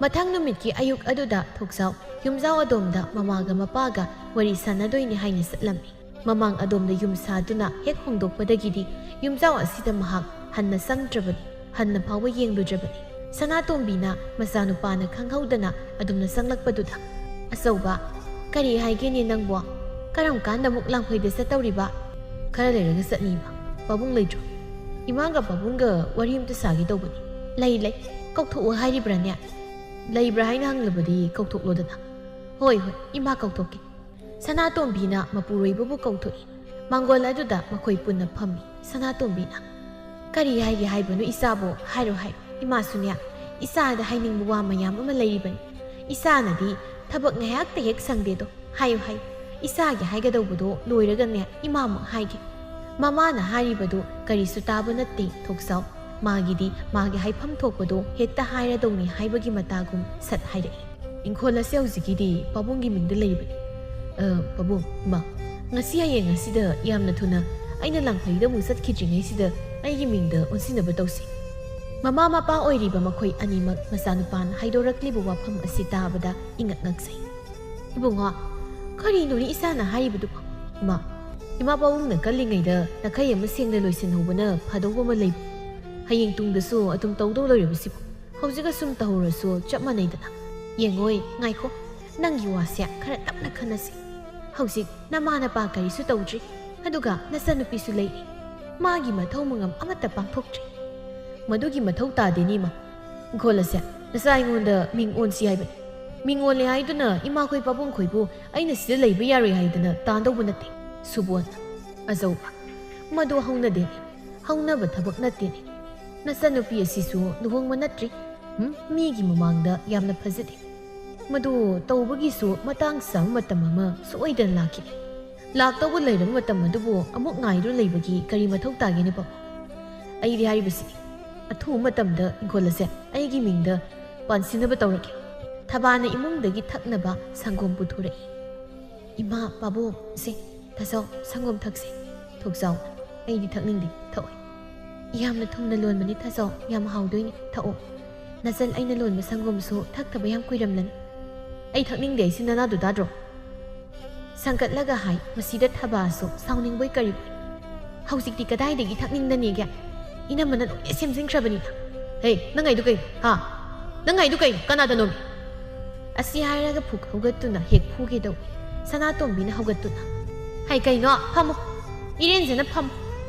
ꯃꯊꯪ ꯅꯨꯃꯤꯠꯀꯤ ꯑꯌꯨꯛ ꯑꯗꯨꯗ ꯊꯣꯛꯆꯥꯎ ꯌꯨꯝꯖꯥꯎ ꯑꯗꯣꯝꯗ ꯃꯃꯥꯒ ꯃꯄꯥꯒ ꯋꯥꯔꯤ ꯁꯥꯟꯅꯗꯣꯏꯅꯤ ꯍꯥꯏꯅ ꯆꯠꯂꯝꯃꯤ꯫ ꯃꯃꯥꯡ ꯑꯗꯣꯝꯗ ꯌꯨꯝ ꯁꯥꯗꯨꯅ ꯍꯦꯛ ꯍꯣꯡꯗꯣꯛꯄꯗꯒꯤꯗꯤ ꯌꯨꯝꯖꯥꯎ ꯑꯁꯤꯗ ꯃꯍꯥꯛ ꯍꯟꯅ ꯆꯪꯗ꯭ꯔꯕꯅꯤ, ꯍꯟꯅ ꯐꯥꯎꯕ ꯌꯦꯡꯂꯨꯗ꯭ꯔꯕꯅꯤ꯫ ꯁꯅꯥꯇꯣꯝꯕꯤꯅ ꯃꯆꯥꯅꯨꯄꯥꯅ ꯈꯪꯍꯧꯗꯅ ꯑꯗꯨꯝꯅ ꯆꯪꯂꯛꯄꯗꯨꯗ, "ꯑꯆꯧꯕ, ꯀꯔꯤ ꯍꯥꯏꯒꯦꯅꯦ ꯅꯪꯕꯣ? ꯀꯔꯝ ꯀꯥꯟꯗ ꯑꯃꯨꯛ ꯂꯥꯡꯐꯩꯗ ꯆꯠꯇꯧꯔꯤꯕ?" "ꯈꯔ ꯂꯩꯔꯒ ꯆꯠꯅꯤ, ꯏꯃꯥ꯫ ꯄꯥꯕꯨꯡ ꯂꯩꯇ꯭ꯔꯣ? ꯏꯃꯥꯒ ꯄꯥꯕꯨꯡꯒ ꯋꯥꯔꯤ ꯑꯝꯇ ꯁꯥꯒꯦ ꯇꯧꯕꯅꯤ꯫" "ꯂꯩ, ꯂꯩ꯫ ꯀꯧꯊꯣꯛꯑꯣ ꯍꯥꯏꯔꯤꯕ꯭ꯔꯥꯅꯦ?" "ꯂꯩꯕ꯭ꯔꯥ ꯍꯥꯏꯅ ꯍꯪꯂꯕꯗꯤ ꯀꯧꯊꯣꯛꯂꯣꯗꯅ꯫" "ꯍꯣꯏ, ꯍꯣꯏ, ꯏꯃꯥ ꯀꯧꯊꯣꯛꯀꯦ꯫" ꯁꯅꯥꯇꯣꯝꯕꯤꯅ ꯃꯄꯨꯔꯣꯏꯕꯕꯨ ꯀꯧꯊꯣꯛꯏ꯫ ꯃꯥꯡꯒꯣꯜ ꯑꯗꯨꯗ ꯃꯈꯣꯏ ꯄꯨꯟꯅ ꯐꯝꯃꯤ꯫ ꯁꯅꯥꯇꯣꯝꯕꯤꯅ, "ꯀꯔꯤ ꯍꯥꯏꯒꯦ ꯍꯥꯏꯕꯅꯣ ꯏꯆꯥꯕꯣ? ꯍꯥꯏꯔꯣ, ꯍꯥꯏꯔꯣ꯫ ꯏꯃꯥꯁꯨꯅꯦ, ꯏꯆꯥꯗ ꯍꯥꯏꯅꯤꯡꯕ ꯋꯥ ꯃꯌꯥꯝ ꯑꯃ ꯂꯩꯔꯤꯕꯅꯤ꯫ ꯏꯆꯥꯅꯗꯤ ꯊꯕꯛ ꯉꯥꯏꯍꯥꯛꯇ ꯍꯦꯛ ꯁꯪꯗꯦꯗꯣ꯫ ꯍꯥꯏꯌꯨ, ꯍꯥꯏꯌꯨ꯫ ꯏꯆꯥꯒꯤ ꯍꯥꯏꯒꯗꯧꯕꯗꯣ ꯂꯣꯏꯔꯒꯅꯦ ꯏꯃꯥꯃꯨꯛ ꯍꯥꯏꯒꯦ꯫" ꯃꯃꯥꯅ ꯍꯥꯏꯔꯤꯕꯗꯨ ꯀꯔꯤꯁꯨ ꯇꯥꯕ ꯅꯠꯇꯦ ꯊꯣꯛꯆꯥꯎ꯫ ꯃꯥꯒꯤꯗꯤ ꯃꯥꯒꯤ ꯍꯥꯏꯐꯝ ꯊꯣꯛꯄꯗꯣ ꯍꯦꯛꯇ ꯍꯥꯏꯔꯗꯧꯅꯤ ꯍꯥꯏꯕꯒꯤ ꯃꯇꯥꯒꯨꯝ ꯁꯠ ꯍꯥꯏꯔꯛꯏ꯫ "ꯏꯪꯈꯣꯜ ꯑꯁꯦ ꯍꯧꯖꯤꯛꯀꯤꯗꯤ ꯄꯥꯕꯨꯡꯒꯤ ꯃꯤꯡꯗ ꯂꯩꯔꯤꯕꯅꯤ꯫ ꯑ, ꯄꯥꯕꯨꯡ, ꯏꯃꯥ, ꯉꯁꯤ ꯍꯌꯦꯡ ꯑꯁꯤꯗ ꯌꯥꯝꯅ ꯊꯨꯅ ꯑꯩꯅ ꯂꯥꯡꯐꯩꯗ ꯑꯃꯨꯛ ꯆꯠꯈꯤꯗ꯭ꯔꯤꯉꯩꯁꯤꯗ ꯑꯩꯒꯤ ꯃꯤꯡꯗ ꯑꯣꯟꯁꯤꯟꯅꯕ ꯇꯧꯁꯤ꯫" ꯃꯃꯥ ꯃꯄꯥ ꯑꯣꯏꯔꯤꯕ ꯃꯈꯣꯏ ꯑꯅꯤꯃꯛ ꯃꯆꯥꯅꯨꯄꯥꯅ ꯍꯥꯏꯗꯣꯔꯛꯂꯤꯕ ꯋꯥꯐꯝ ꯑꯁꯤ ꯇꯥꯕꯗ ꯏꯉꯛ ꯉꯛꯆꯩ꯫ "ꯏꯕꯨꯡꯉꯣ, ꯀꯔꯤꯅꯣꯅꯦ ꯏꯆꯥꯅ ꯍꯥꯏꯔꯤꯕꯗꯨꯕꯣ?" "ꯏꯃꯥ, ꯏꯃꯥ ꯄꯥꯕꯨꯡꯅ ꯀꯜꯂꯤꯉꯩꯗ ꯅꯥꯈꯩ ꯑꯃ ꯁꯦꯡꯅ ꯂꯣꯏꯁꯤꯟꯍꯧꯕꯅ ꯐꯗꯧꯕ ꯑꯃ ꯂꯩꯕ꯫ ꯍꯌꯦꯡ ꯇꯨꯡꯗꯁꯨ ꯑꯗꯨꯝ ꯇꯧꯗꯧ ꯂꯩꯔꯕꯁꯤꯕꯨ ꯍꯧꯖꯤꯛ ꯑꯁꯨꯝ ꯇꯧꯍꯧꯔꯁꯨ ꯆꯞ ꯃꯥꯟꯅꯩꯗꯅ꯫" "ꯌꯦꯡꯉꯣꯏ, ꯉꯥꯏꯈꯣ, ꯅꯪꯒꯤ ꯋꯥꯁꯦ ꯈꯔ ꯇꯞꯅ ꯈꯟꯅꯁꯤ꯫ ꯍꯧꯖꯤꯛ ꯅꯃꯥ ꯅꯄꯥ ꯀꯔꯤꯁꯨ ꯇꯧꯗ꯭ꯔꯤ, ꯑꯗꯨꯒ ꯅꯆꯟꯅꯨꯄꯤꯁꯨ ꯂꯩꯔꯤ꯫ ꯃꯥꯒꯤ ꯃꯊꯧ ꯃꯉꯝ ꯑꯃꯠꯇ ꯄꯥꯡꯊꯣꯛꯇ꯭ꯔꯤ꯫" "ꯃꯗꯨꯒꯤ ꯃꯊꯧ ꯇꯥꯗꯦꯅꯦ, ꯏꯃꯥ꯫ ꯏꯪꯈꯣꯜ ꯑꯁꯦ ꯅꯆꯥ ꯑꯩꯉꯣꯟꯗ ꯃꯤꯡ ꯑꯣꯟꯁꯤ ꯍꯥꯏꯕꯅꯤ꯫ ꯃꯤꯡ ꯑꯣꯜꯂꯦ ꯍꯥꯏꯗꯨꯅ ꯏꯃꯥꯈꯣꯏ ꯄꯥꯕꯨꯡꯈꯣꯏꯕꯨ ꯑꯩꯅ ꯁꯤꯗ ꯂꯩꯕ ꯌꯥꯔꯣꯏ ꯍꯥꯏꯗꯅ ꯇꯥꯟꯗꯧꯕ ꯅꯠꯇꯦ꯫" "ꯁꯨꯕꯣꯟ, ꯑꯆꯧꯕ, ꯃꯗꯨ ꯍꯧꯅꯗꯦꯅꯦ, ꯍꯧꯅꯕ ꯊꯕꯛ ꯅꯠꯇꯦꯅꯦ꯫ ꯅꯆꯟꯅꯨꯄꯤ ꯑꯁꯤꯁꯨ ꯂꯨꯍꯣꯡꯕ ꯅꯠꯇ꯭ꯔꯤ꯫ ꯎꯝ, ꯃꯤꯒꯤ ꯃꯃꯥꯡꯗ ꯌꯥꯝꯅ ꯐꯖꯗꯦ꯫ ꯃꯗꯨ ꯇꯧꯕꯒꯤꯁꯨ ꯃꯇꯥꯡ ꯆꯥꯕ ꯃꯇꯝ ꯑꯃ ꯁꯣꯏꯗꯅ ꯂꯥꯛꯈꯤꯅꯤ꯫ ꯂꯥꯛꯇꯧꯕ ꯂꯩꯔꯕ ꯃꯇꯝ ꯑꯗꯨꯕꯨ ꯑꯃꯨꯛ ꯉꯥꯏꯗꯨꯅ ꯂꯩꯕꯒꯤ ꯀꯔꯤ ꯃꯊꯧ ꯇꯥꯒꯦꯅꯦ, ꯄꯥꯕꯨꯡ? ꯑꯩꯗꯤ ꯍꯥꯏꯔꯤꯕꯁꯤꯅꯤ, ꯑꯊꯨꯕ ꯃꯇꯝꯗ ꯏꯪꯈꯣꯜ ꯑꯁꯦ ꯑꯩꯒꯤ ꯃꯤꯡꯗ ꯄꯥꯟꯁꯤꯟꯅꯕ ꯇꯧꯔꯒꯦ꯫" ꯊꯕꯥꯅ ꯏꯃꯨꯡꯗꯒꯤ ꯊꯛꯅꯕ ꯁꯪꯒꯣꯝ ꯄꯨꯊꯣꯔꯛꯏ꯫ "ꯏꯃꯥ, ꯄꯥꯕꯨꯡ, ꯁꯦ, ꯇꯥꯖꯧ, ꯁꯪꯒꯣꯝ ꯊꯛꯁꯦ꯫" "ꯊꯣꯛꯆꯥꯎ, ꯑꯩꯗꯤ ꯊꯛꯅꯤꯡꯗꯦ, ꯊꯛꯑꯣꯏ꯫" "ꯌꯥꯝꯅ ꯊꯨꯝꯅ ꯂꯣꯟꯕꯅꯤ ꯇꯥꯖꯧ, ꯌꯥꯝ ꯍꯥꯎꯗꯣꯏꯅꯤ, ꯊꯛꯑꯣ꯫ ꯅꯆꯜ ꯑꯩꯅ ꯂꯣꯟꯕ ꯁꯪꯒꯣꯝꯁꯨ ꯊꯛꯇꯕ ꯌꯥꯝ ꯀꯨꯏꯔꯝꯂꯅꯤ꯫" "ꯑꯩ ꯊꯛꯅꯤꯡꯗꯦ ꯍꯥꯏꯁꯤ ꯅꯅꯥꯗꯨ ꯇꯥꯗ꯭ꯔꯣ?" ꯁꯪꯀꯠꯂꯒ ꯍꯥꯏ꯫ ꯃꯁꯤꯗ ꯊꯕꯥꯁꯨ ꯁꯥꯎꯅꯤꯡꯕꯣꯏ ꯀꯔꯤꯕꯣꯏ꯫ "ꯍꯧꯖꯤꯛꯇꯤ ꯀꯗꯥꯏꯗꯒꯤ ꯊꯛꯅꯤꯡꯗꯅꯤꯒꯦ? ꯏꯅꯝꯃꯅ ꯂꯣꯏꯅ ꯁꯦꯝꯖꯤꯟꯈ꯭ꯔꯕꯅꯤꯅ꯫" "ꯍꯦ, ꯅꯪ ꯍꯥꯏꯗꯨ ꯀꯩꯅꯣ? ꯍꯥ? ꯅꯪ ꯍꯥꯏꯗꯨ ꯀꯩꯅꯣ? ꯀꯅꯥꯗꯅꯣꯃꯤ?" ꯑꯁꯤ ꯍꯥꯏꯔꯒ ꯐꯨꯛ ꯍꯧꯒꯠꯇꯨꯅ ꯍꯦꯛ ꯐꯨꯒꯦ ꯇꯧꯏ꯫ ꯁꯅꯥꯇꯣꯝꯕꯤꯅ ꯍꯧꯒꯠꯇꯨꯅ, "ꯍꯩ, ꯀꯩꯅꯣ? ꯐꯝꯃꯨ꯫ ꯏꯔꯦꯟꯖꯅ ꯐꯝꯃꯨ꯫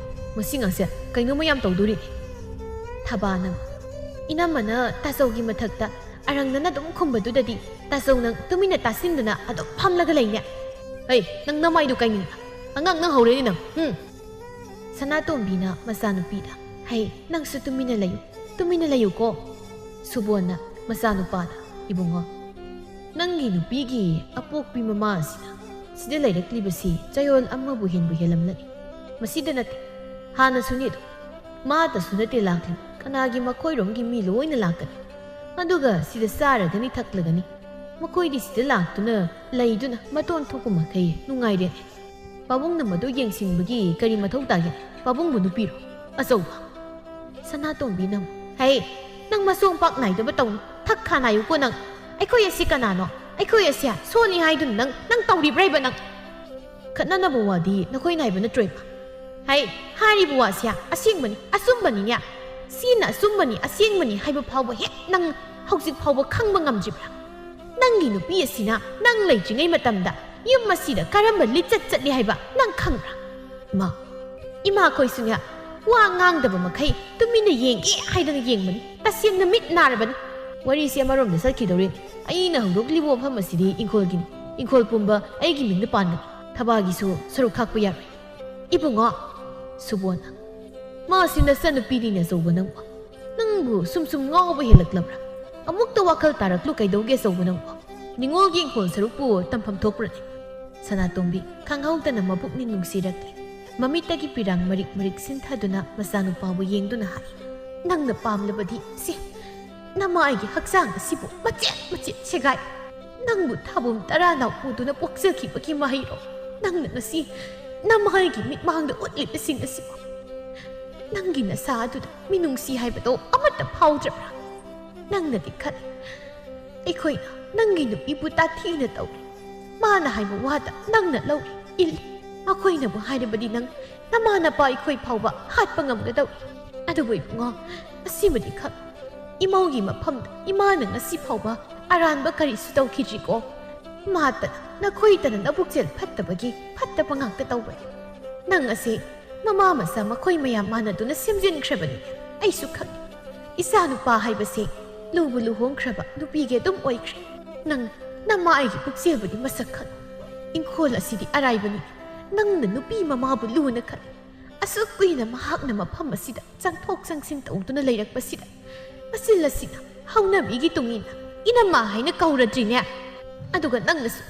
ꯃꯁꯤ ꯉꯥꯡꯁꯦ ꯀꯩꯅꯣꯝꯃ ꯌꯥꯝ ꯇꯧꯗꯣꯔꯤ꯫" ꯊꯕꯥꯅ, "ꯏꯅꯝꯃꯅ ꯇꯥꯆꯧꯒꯤ ꯃꯊꯛꯇ ꯑꯔꯪꯅꯅ ꯑꯗꯨꯝ ꯈꯨꯝꯕꯗꯨꯗꯗꯤ ꯇꯥꯆꯧ ꯅꯪ ꯇꯨꯃꯤꯟꯅ ꯇꯥꯁꯤꯟꯗꯨꯅ ꯑꯗꯨꯝ ꯐꯝꯂꯒ ꯂꯩꯅꯦ꯫ ꯍꯩ, ꯅꯪ ꯅꯃꯥꯏꯗꯨ ꯀꯥꯏꯅꯤꯡ꯫ ꯑꯉꯥꯡ ꯅꯪ ꯍꯧꯔꯦꯅꯦ ꯅꯪ꯫ ꯎꯝ꯫" ꯁꯅꯥꯇꯣꯝꯕꯤꯅ ꯃꯆꯥꯅꯨꯄꯤꯗ, "ꯍꯩ, ꯅꯪꯁꯨ ꯇꯨꯃꯤꯟꯅ ꯂꯩꯌꯨ, ꯇꯨꯃꯤꯟꯅ ꯂꯩꯌꯨꯀꯣ꯫" ꯁꯨꯕꯣꯟꯅ ꯃꯆꯥꯅꯨꯄꯥꯗ, "ꯏꯕꯨꯡꯉꯣ, ꯅꯪꯒꯤ ꯅꯨꯄꯤꯒꯤ ꯑꯄꯣꯛꯄꯤ ꯃꯃꯥ ꯑꯁꯤꯅ ꯁꯤꯗ ꯂꯩꯔꯛꯂꯤꯕꯁꯤ ꯆꯌꯣꯜ ꯑꯃꯕꯨ ꯍꯦꯟꯕꯨ ꯍꯦꯜꯂꯝꯂꯅꯤ꯫ ꯃꯁꯤꯗ ꯅꯠꯇꯦ, ꯍꯥꯟꯅꯁꯨꯅꯤ ꯑꯗꯨꯝ꯫ ꯃꯥꯇꯁꯨ ꯅꯠꯇꯦ ꯂꯥꯛꯂꯤꯕ, ꯀꯅꯥꯒꯤ ꯃꯈꯣꯏꯔꯣꯝꯒꯤ ꯃꯤ ꯂꯣꯏꯅ ꯂꯥꯛꯀꯅꯤ꯫ ꯑꯗꯨꯒ ꯁꯤꯗ ꯆꯥꯔꯒꯅꯤ, ꯊꯛꯂꯒꯅꯤ꯫ ꯃꯈꯣꯏꯗꯤ ꯁꯤꯗ ꯂꯥꯛꯇꯨꯅ ꯂꯩꯗꯨꯅ ꯃꯇꯣꯟ ꯊꯣꯛꯄ ꯃꯈꯩ ꯅꯨꯡꯉꯥꯏꯔꯦꯅꯦ꯫ ꯄꯥꯕꯨꯡꯅ ꯃꯗꯨ ꯌꯦꯡꯁꯤꯟꯕꯒꯤ ꯀꯔꯤ ꯃꯊꯧ ꯇꯥꯒꯦ? ꯄꯥꯕꯨꯡꯕꯨ ꯅꯨꯄꯤꯔꯣ? ꯑꯆꯧꯕ꯫" ꯁꯅꯥꯇꯣꯝꯕꯤꯅ ꯑꯃꯨꯛ, "ꯍꯩ, ꯅꯪ ꯃꯁꯣꯡ ꯄꯥꯛ ꯅꯥꯏꯗꯕ ꯇꯧꯅꯨ꯫ ꯊꯛ ꯈꯥ ꯅꯥꯏꯌꯨꯀꯣ ꯅꯪ꯫ ꯑꯩꯈꯣꯏ ꯑꯁꯤ ꯀꯅꯥꯅꯣ? ꯑꯩꯈꯣꯏ ꯑꯁꯤ ꯁꯣꯜꯂꯤ ꯍꯥꯏꯗꯨꯅ ꯅꯪ, ꯅꯪ ꯇꯧꯔꯤꯕ꯭ꯔꯥ ꯍꯥꯏꯕ ꯅꯪ? ꯈꯠꯅꯅꯕ ꯋꯥꯗꯤ ꯅꯈꯣꯏ ꯅꯥꯏꯕ ꯅꯠꯇ꯭ꯔꯣ, ꯏꯃꯥ? ꯍꯩ, ꯍꯥꯏꯔꯤꯕ ꯋꯥꯁꯦ ꯑꯁꯦꯡꯕꯅꯤ, ꯑꯆꯨꯝꯕꯅꯤꯅꯦ꯫ ꯁꯤꯅ ꯑꯆꯨꯝꯕꯅꯤ, ꯑꯁꯦꯡꯕꯅꯤ ꯍꯥꯏꯕ ꯐꯥꯎꯕ ꯍꯦꯛ ꯅꯪ ꯍꯧꯖꯤꯛ ꯐꯥꯎꯕ ꯈꯪꯕ ꯉꯝꯗ꯭ꯔꯤꯕ꯭ꯔꯥ? ꯅꯪꯒꯤ ꯅꯨꯄꯤ ꯑꯁꯤꯅ ꯅꯪ ꯂꯩꯇ꯭ꯔꯤꯉꯩ ꯃꯇꯝꯗ ꯌꯨꯝ ꯑꯁꯤꯗ ꯀꯔꯝꯕ ꯂꯤꯆꯠ ꯆꯠꯂꯤ ꯍꯥꯏꯕ ꯅꯪ ꯈꯪꯕ꯭ꯔꯥ? ꯏꯃꯥ, ꯏꯃꯥꯈꯣꯏꯁꯨꯅꯦ, ꯋꯥ ꯉꯥꯡꯗꯕ ꯃꯈꯩ ꯇꯨꯃꯤꯟꯅ ꯌꯦꯡꯒꯦ ꯍꯥꯏꯗꯅ ꯌꯦꯡꯕꯅꯤ꯫ ꯇꯁꯦꯡꯅ ꯃꯤꯠ ꯅꯥꯔꯕꯅꯤ꯫ ꯋꯥꯔꯤꯁꯦ ꯑꯃꯔꯣꯝꯗ ꯆꯠꯈꯤꯗꯧꯔꯦ꯫ ꯑꯩꯅ ꯍꯧꯗꯣꯛꯂꯤꯕ ꯋꯥꯐꯝ ꯑꯁꯤꯗꯤ ꯏꯪꯈꯣꯜꯒꯤꯅꯤ꯫ ꯏꯪꯈꯣꯜ ꯄꯨꯝꯕ ꯑꯩꯒꯤ ꯃꯤꯡꯗ ꯄꯥꯟꯒꯅꯤ꯫ ꯊꯕꯥꯒꯤꯁꯨ ꯁꯔꯨꯛ ꯈꯥꯛꯄ ꯌꯥꯔꯣꯏ꯫" "ꯏꯕꯨꯡꯉꯣ꯫" ꯁꯨꯕꯣꯟꯅ, "ꯃꯥꯁꯤ ꯅꯆꯟꯅꯨꯄꯤꯅꯤꯅꯦ ꯑꯆꯧꯕ ꯅꯪꯕꯨ꯫ ꯅꯪꯕꯨ ꯁꯨꯝ ꯁꯨꯝ ꯉꯥꯎꯕ ꯍꯦꯜꯂꯛꯂꯕ꯭ꯔꯥ? ꯑꯃꯨꯛꯇ ꯋꯥꯈꯜ ꯇꯥꯔꯛꯂꯨ ꯀꯩꯗꯧꯒꯦ ꯑꯆꯧꯕ ꯅꯪꯕꯨ? ꯅꯤꯉꯣꯜꯒꯤ ꯏꯪꯈꯣꯜ ꯁꯔꯨꯛꯄꯨ ꯇꯝꯐꯝ ꯊꯣꯛꯄ꯭ꯔꯅꯦ?" ꯁꯅꯥꯇꯣꯝꯕꯤ ꯈꯪꯍꯧꯗꯅ ꯃꯕꯨꯛꯅꯤꯡ ꯅꯨꯡꯁꯤꯔꯛꯂꯦ꯫ ꯃꯃꯤꯠꯇꯒꯤ ꯄꯤꯔꯥꯡ ꯃꯔꯤꯛ ꯃꯔꯤꯛ ꯁꯤꯟꯊꯗꯨꯅ ꯃꯆꯥꯅꯨꯄꯥꯕꯨ ꯌꯦꯡꯗꯨꯅ ꯍꯥꯏ, "ꯅꯪꯅ ꯄꯥꯝꯂꯕꯗꯤ ꯁꯦ, ꯅꯃꯥꯏꯒꯤ ꯍꯛꯆꯥꯡ ꯑꯁꯤꯕꯨ ꯃꯆꯦꯠ ꯃꯆꯦꯠ ꯁꯦꯒꯥꯏ꯫ ꯅꯪꯕꯨ ꯊꯥꯕꯨꯝ ꯇꯔꯥ ꯅꯥꯎꯄꯨꯗꯨꯅ ꯄꯣꯛꯆꯈꯤꯕꯒꯤ ꯃꯍꯩꯔꯣ ꯅꯪꯅ ꯉꯁꯤ ꯅꯃꯥꯏꯒꯤ ꯃꯤꯠꯃꯥꯡꯗ ꯎꯠꯂꯤꯕꯁꯤꯡ ꯑꯁꯤꯕꯨ? ꯅꯪꯒꯤ ꯅꯁꯥ ꯑꯗꯨꯗ ꯃꯤꯅꯨꯡꯁꯤ ꯍꯥꯏꯕꯗꯣ ꯑꯃꯠꯇ ꯐꯥꯎꯗ꯭ꯔꯕ꯭ꯔꯥ? ꯅꯪꯅꯗꯤ ꯈꯜꯂꯤ, ꯑꯩꯈꯣꯏꯅ ꯅꯪꯒꯤ ꯅꯨꯄꯤꯕꯨ ꯇꯥꯊꯤꯅ ꯇꯧꯔꯤ, ꯃꯥꯅ ꯍꯥꯏꯕ ꯋꯥꯗ ꯅꯪꯅ ꯂꯧꯔꯤ, ꯏꯜꯂꯤ, ꯃꯈꯣꯏꯅꯕꯨ ꯍꯥꯏꯔꯕꯗꯤ ꯅꯪ ꯅꯃꯥ ꯅꯄꯥ ꯑꯩꯈꯣꯏ ꯐꯥꯎꯕ ꯍꯥꯠꯄ ꯉꯝꯒꯗꯧꯔꯤ꯫ ꯑꯗꯨꯕꯨ ꯏꯕꯨꯡꯉꯣ, ꯑꯁꯤꯃꯗꯤ ꯈꯪ, ꯏꯃꯧꯒꯤ ꯃꯐꯝꯗ ꯏꯃꯥꯅ ꯉꯁꯤ ꯐꯥꯎꯕ ꯑꯔꯥꯟꯕ ꯀꯔꯤꯁꯨ ꯇꯧꯈꯤꯗ꯭ꯔꯤꯀꯣ꯫ ꯃꯥꯇꯅ ꯅꯈꯣꯏꯇꯅ ꯅꯕꯨꯛꯆꯦꯜ ꯐꯠꯇꯕꯒꯤ ꯐꯠꯇꯕ ꯉꯥꯛꯇ ꯇꯧꯕꯅꯤ꯫ ꯅꯪ ꯑꯁꯤ ꯃꯃꯥ ꯃꯆꯥ ꯃꯈꯣꯏ ꯃꯌꯥꯝ ꯃꯥꯟꯅꯗꯨꯅ ꯁꯦꯝꯖꯤꯟꯈ꯭ꯔꯕꯅꯤ꯫ ꯑꯩꯁꯨ ꯈꯪꯏ꯫ ꯏꯆꯥ ꯅꯨꯄꯥ ꯍꯥꯏꯕꯁꯦ ꯂꯨꯕꯨ ꯂꯨꯍꯣꯡꯈ꯭ꯔꯕ ꯅꯨꯄꯤꯒꯤ ꯑꯗꯨꯝ ꯑꯣꯏꯈ꯭ꯔꯦ꯫ ꯅꯪ ꯅꯃꯥ ꯑꯩꯒꯤ ꯄꯨꯛꯆꯦꯜꯕꯨꯗꯤ ꯃꯁꯛ ꯈꯪ꯫ ꯏꯪꯈꯣꯜ ꯑꯁꯤꯗꯤ ꯑꯔꯥꯏꯕꯅꯤ꯫ ꯅꯪꯅ ꯅꯨꯄꯤ ꯃꯃꯥꯕꯨ ꯂꯨꯅ ꯈꯜꯂꯤ꯫ ꯑꯁꯨꯛ ꯀꯨꯏꯅ ꯃꯍꯥꯛꯅ ꯃꯐꯝ ꯑꯁꯤꯗ ꯆꯪꯊꯣꯛ ꯆꯪꯁꯤꯟ ꯇꯧꯗꯨꯅ ꯂꯩꯔꯛꯄꯁꯤꯗ ꯃꯆꯤꯜ ꯑꯁꯤꯅ ꯍꯧꯅꯕꯤꯒꯤ ꯇꯨꯡ ꯏꯟꯅ ꯏꯅꯝꯃ ꯍꯥꯏꯅ ꯀꯧꯔꯗ꯭ꯔꯤꯅꯦ꯫ ꯑꯗꯨꯒ ꯅꯪꯅꯁꯨ